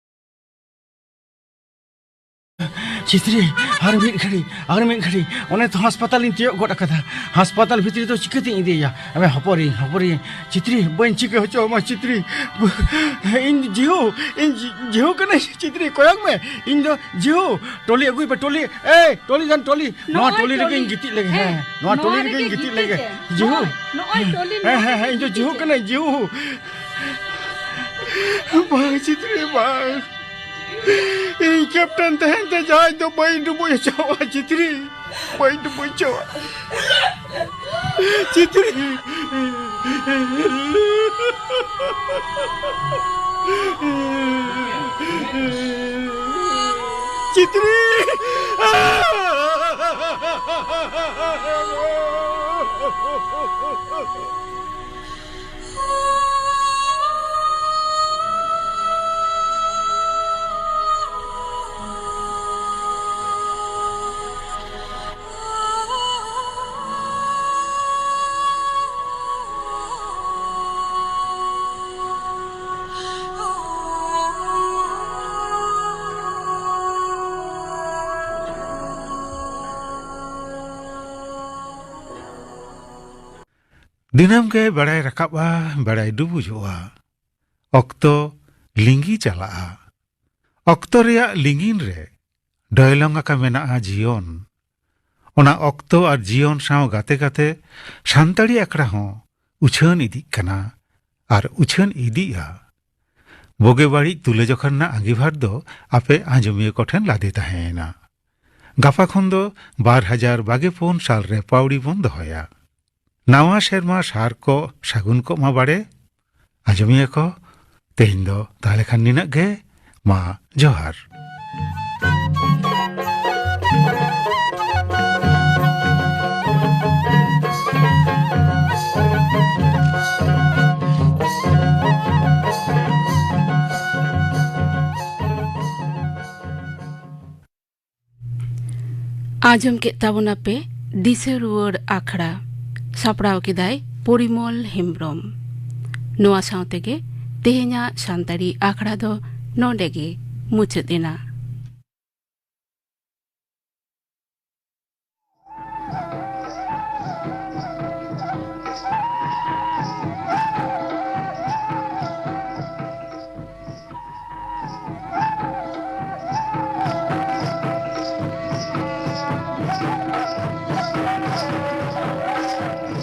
ᱪᱤᱛᱨᱤ, ᱟᱨ ᱢᱤᱫ ᱜᱷᱟᱹᱲᱤ, ᱟᱨ ᱢᱤᱫ ᱜᱷᱟᱹᱲᱤ, ᱚᱱᱮ ᱛᱚ ᱦᱟᱥᱯᱟᱛᱟᱞᱤᱧ ᱛᱤᱭᱳᱜ ᱜᱚᱫ ᱟᱠᱟᱫᱟ᱾ ᱦᱟᱥᱯᱟᱛᱟᱞ ᱵᱷᱤᱛᱨᱤ ᱫᱚ ᱪᱤᱠᱟᱹᱛᱤᱧ ᱤᱫᱤᱭᱮᱭᱟ? ᱟᱵᱮ ᱦᱚᱯᱚᱨᱤᱧ, ᱦᱚᱯᱚᱨᱤᱧ᱾ ᱪᱤᱛᱨᱤ, ᱵᱟᱹᱧ ᱪᱤᱠᱟᱹ ᱦᱚᱪᱚ ᱟᱢᱟ ᱪᱤᱛᱨᱤ᱾ ᱤᱧ ᱡᱤᱦᱩ, ᱤᱧ ᱡᱤ-, ᱡᱤᱦᱩ ᱠᱟᱹᱱᱟᱹᱧ ᱪᱤᱛᱨᱤ, ᱠᱚᱭᱚᱜ ᱢᱮ᱾ ᱤᱧ ᱫᱚ ᱡᱤᱦᱩ, ᱴᱚᱞᱤ ᱟᱹᱜᱩᱭ ᱯᱮ, ᱴᱚᱞᱤ᱾ ᱮᱭ, ᱴᱚᱞᱤ ᱫᱟᱱ ᱴᱚᱞᱤ᱾ ᱱᱚᱣᱟ ᱱᱚᱜᱼᱚᱭ ᱴᱚᱞᱤ ᱨᱮᱜᱮ ᱤᱧ ᱴᱚᱞᱤ᱾ ᱜᱤᱛᱤᱡ ᱞᱮᱜᱮ, ᱦᱮᱸ, ᱦᱮᱸ, ᱱᱚᱣᱟ ᱱᱚᱣᱟ ᱴᱚᱞᱤ ᱨᱮᱜᱮ ᱨᱮᱜᱮ ᱤᱧ ᱜᱤᱛᱤᱡ ᱜᱤᱛᱤᱡ ᱞᱮᱜᱮ᱾ ᱪᱮ᱾ ᱡᱤᱦᱩ᱾ ᱱᱚᱜᱼᱚᱭ, ᱱᱚᱜᱼᱚᱭ ᱴᱚᱞᱤ ᱦᱮᱸ, ᱱᱚᱣᱟ ᱦᱮᱸ, ᱨᱮᱜᱮ ᱦᱮᱸ, ᱤᱧ ᱫᱚ ᱜᱤᱛᱤᱡ ᱡᱤᱦᱩ ᱪᱮ᱾ ᱠᱟᱹᱱᱟᱹᱧ, ᱡᱤᱦᱩ᱾ ᱵᱟᱝ, ᱪᱤᱛᱨᱤ, ᱵᱟᱝ᱾ ᱤᱧ ᱠᱮᱯᱴᱮᱱ ᱛᱟᱦᱮᱱ ᱛᱮ ᱡᱟᱦᱟᱸᱭ ᱫᱚ ᱵᱟᱹᱧ ᱰᱩᱵᱩᱡ ᱦᱚᱪᱚᱣᱟᱜᱼᱟ, ᱪᱤᱛᱨᱤ᱾ ᱵᱟᱹᱧ ᱰᱩᱵᱩᱡ ᱦᱚᱪᱚᱣᱟᱜᱼᱟ᱾ ᱪᱤᱛᱨᱤ᱾ ᱪᱤᱛᱨᱤ᱾ ᱫᱤᱱᱟᱹᱢ ᱜᱮ ᱵᱮᱲᱟᱭ ᱨᱟᱠᱟᱵᱼᱟ, ᱵᱮᱲᱟᱭ ᱰᱩᱵᱩᱡᱚᱜᱼᱟ᱾ ᱚᱠᱛᱚ ᱞᱤᱸᱜᱤ ᱪᱟᱞᱟᱜᱼᱟ᱾ ᱚᱠᱛᱚ ᱨᱮᱭᱟᱜ ᱞᱤᱸᱜᱤᱱ ᱨᱮ ᱰᱚᱭᱞᱚᱝ ᱟᱠᱟ ᱢᱮᱱᱟᱜᱼᱟ ᱡᱤᱭᱚᱱ᱾ ᱚᱱᱟ ᱚᱠᱛᱚ ᱟᱨ ᱡᱤᱭᱚᱱ ᱥᱟᱶ ᱜᱟᱛᱮ ᱜᱟᱛᱮ ᱥᱟᱱᱛᱟᱲᱤ ᱟᱠᱷᱲᱟ ᱦᱚᱸ ᱩᱪᱷᱟᱹᱱ ᱤᱫᱤᱜ ᱠᱟᱱᱟ ᱟᱨ ᱩᱪᱷᱟᱹᱱ ᱤᱫᱤᱜᱼᱟ᱾ ᱵᱩᱜᱤ ᱵᱟᱹᱲᱤᱡ ᱛᱩᱞᱟᱹᱡᱚᱠᱷᱟ ᱨᱮᱱᱟᱜ ᱟᱸᱜᱤᱵᱷᱟᱨ ᱫᱚ ᱟᱯᱮ ᱟᱸᱡᱚᱢᱤᱭᱟᱹ ᱠᱚᱴᱷᱮᱱ ᱞᱟᱫᱮ ᱛᱟᱦᱮᱸᱭᱮᱱᱟ᱾ ᱜᱟᱯᱟ ᱠᱷᱚᱱ ᱫᱚ ᱵᱟᱨ ᱦᱟᱡᱟᱨ ᱵᱟᱜᱮ ᱯᱩᱱ ᱥᱟᱞ ᱨᱮ ᱯᱟᱹᱣᱲᱤ ᱵᱚᱱ ᱫᱚᱦᱚᱭᱟ᱾ ᱱᱟᱣᱟ ᱥᱮᱨᱢᱟ ᱥᱟᱨ ᱠᱚ ᱥᱟᱹᱜᱩᱱ ᱠᱚᱜ ᱢᱟ ᱵᱟᱲᱮ᱾ ᱟᱸᱡᱚᱢᱤᱭᱟᱹ ᱠᱚ, ᱛᱮᱦᱮᱧ ᱫᱚ ᱛᱟᱦᱞᱮ ᱠᱷᱟᱱ ᱱᱤᱱᱟᱹᱜ ᱜᱮ᱾ ᱢᱟ ᱡᱚᱦᱟᱨ᱾ ᱟᱸᱡᱚᱢ ᱠᱮᱫ ᱛᱟᱵᱚᱱᱟᱯᱮ ᱫᱤᱥᱟᱹ ᱨᱩᱣᱟᱹᱲ ᱟᱠᱷᱲᱟ᱾ ᱥᱟᱯᱲᱟᱣ ᱠᱮᱫᱟᱭ ᱯᱚᱨᱤᱢᱚᱞ ᱦᱮᱢᱵᱽᱨᱚᱢ᱾ ᱱᱚᱣᱟ ᱥᱟᱶ ᱛᱮᱜᱮ ᱛᱮᱦᱮᱧᱟᱜ ᱥᱟᱱᱛᱟᱲᱤ ᱟᱠᱷᱲᱟ ᱫᱚ ᱱᱚᱰᱮ ᱜᱮ ᱢᱩᱪᱟᱹᱫ ᱮᱱᱟ᱾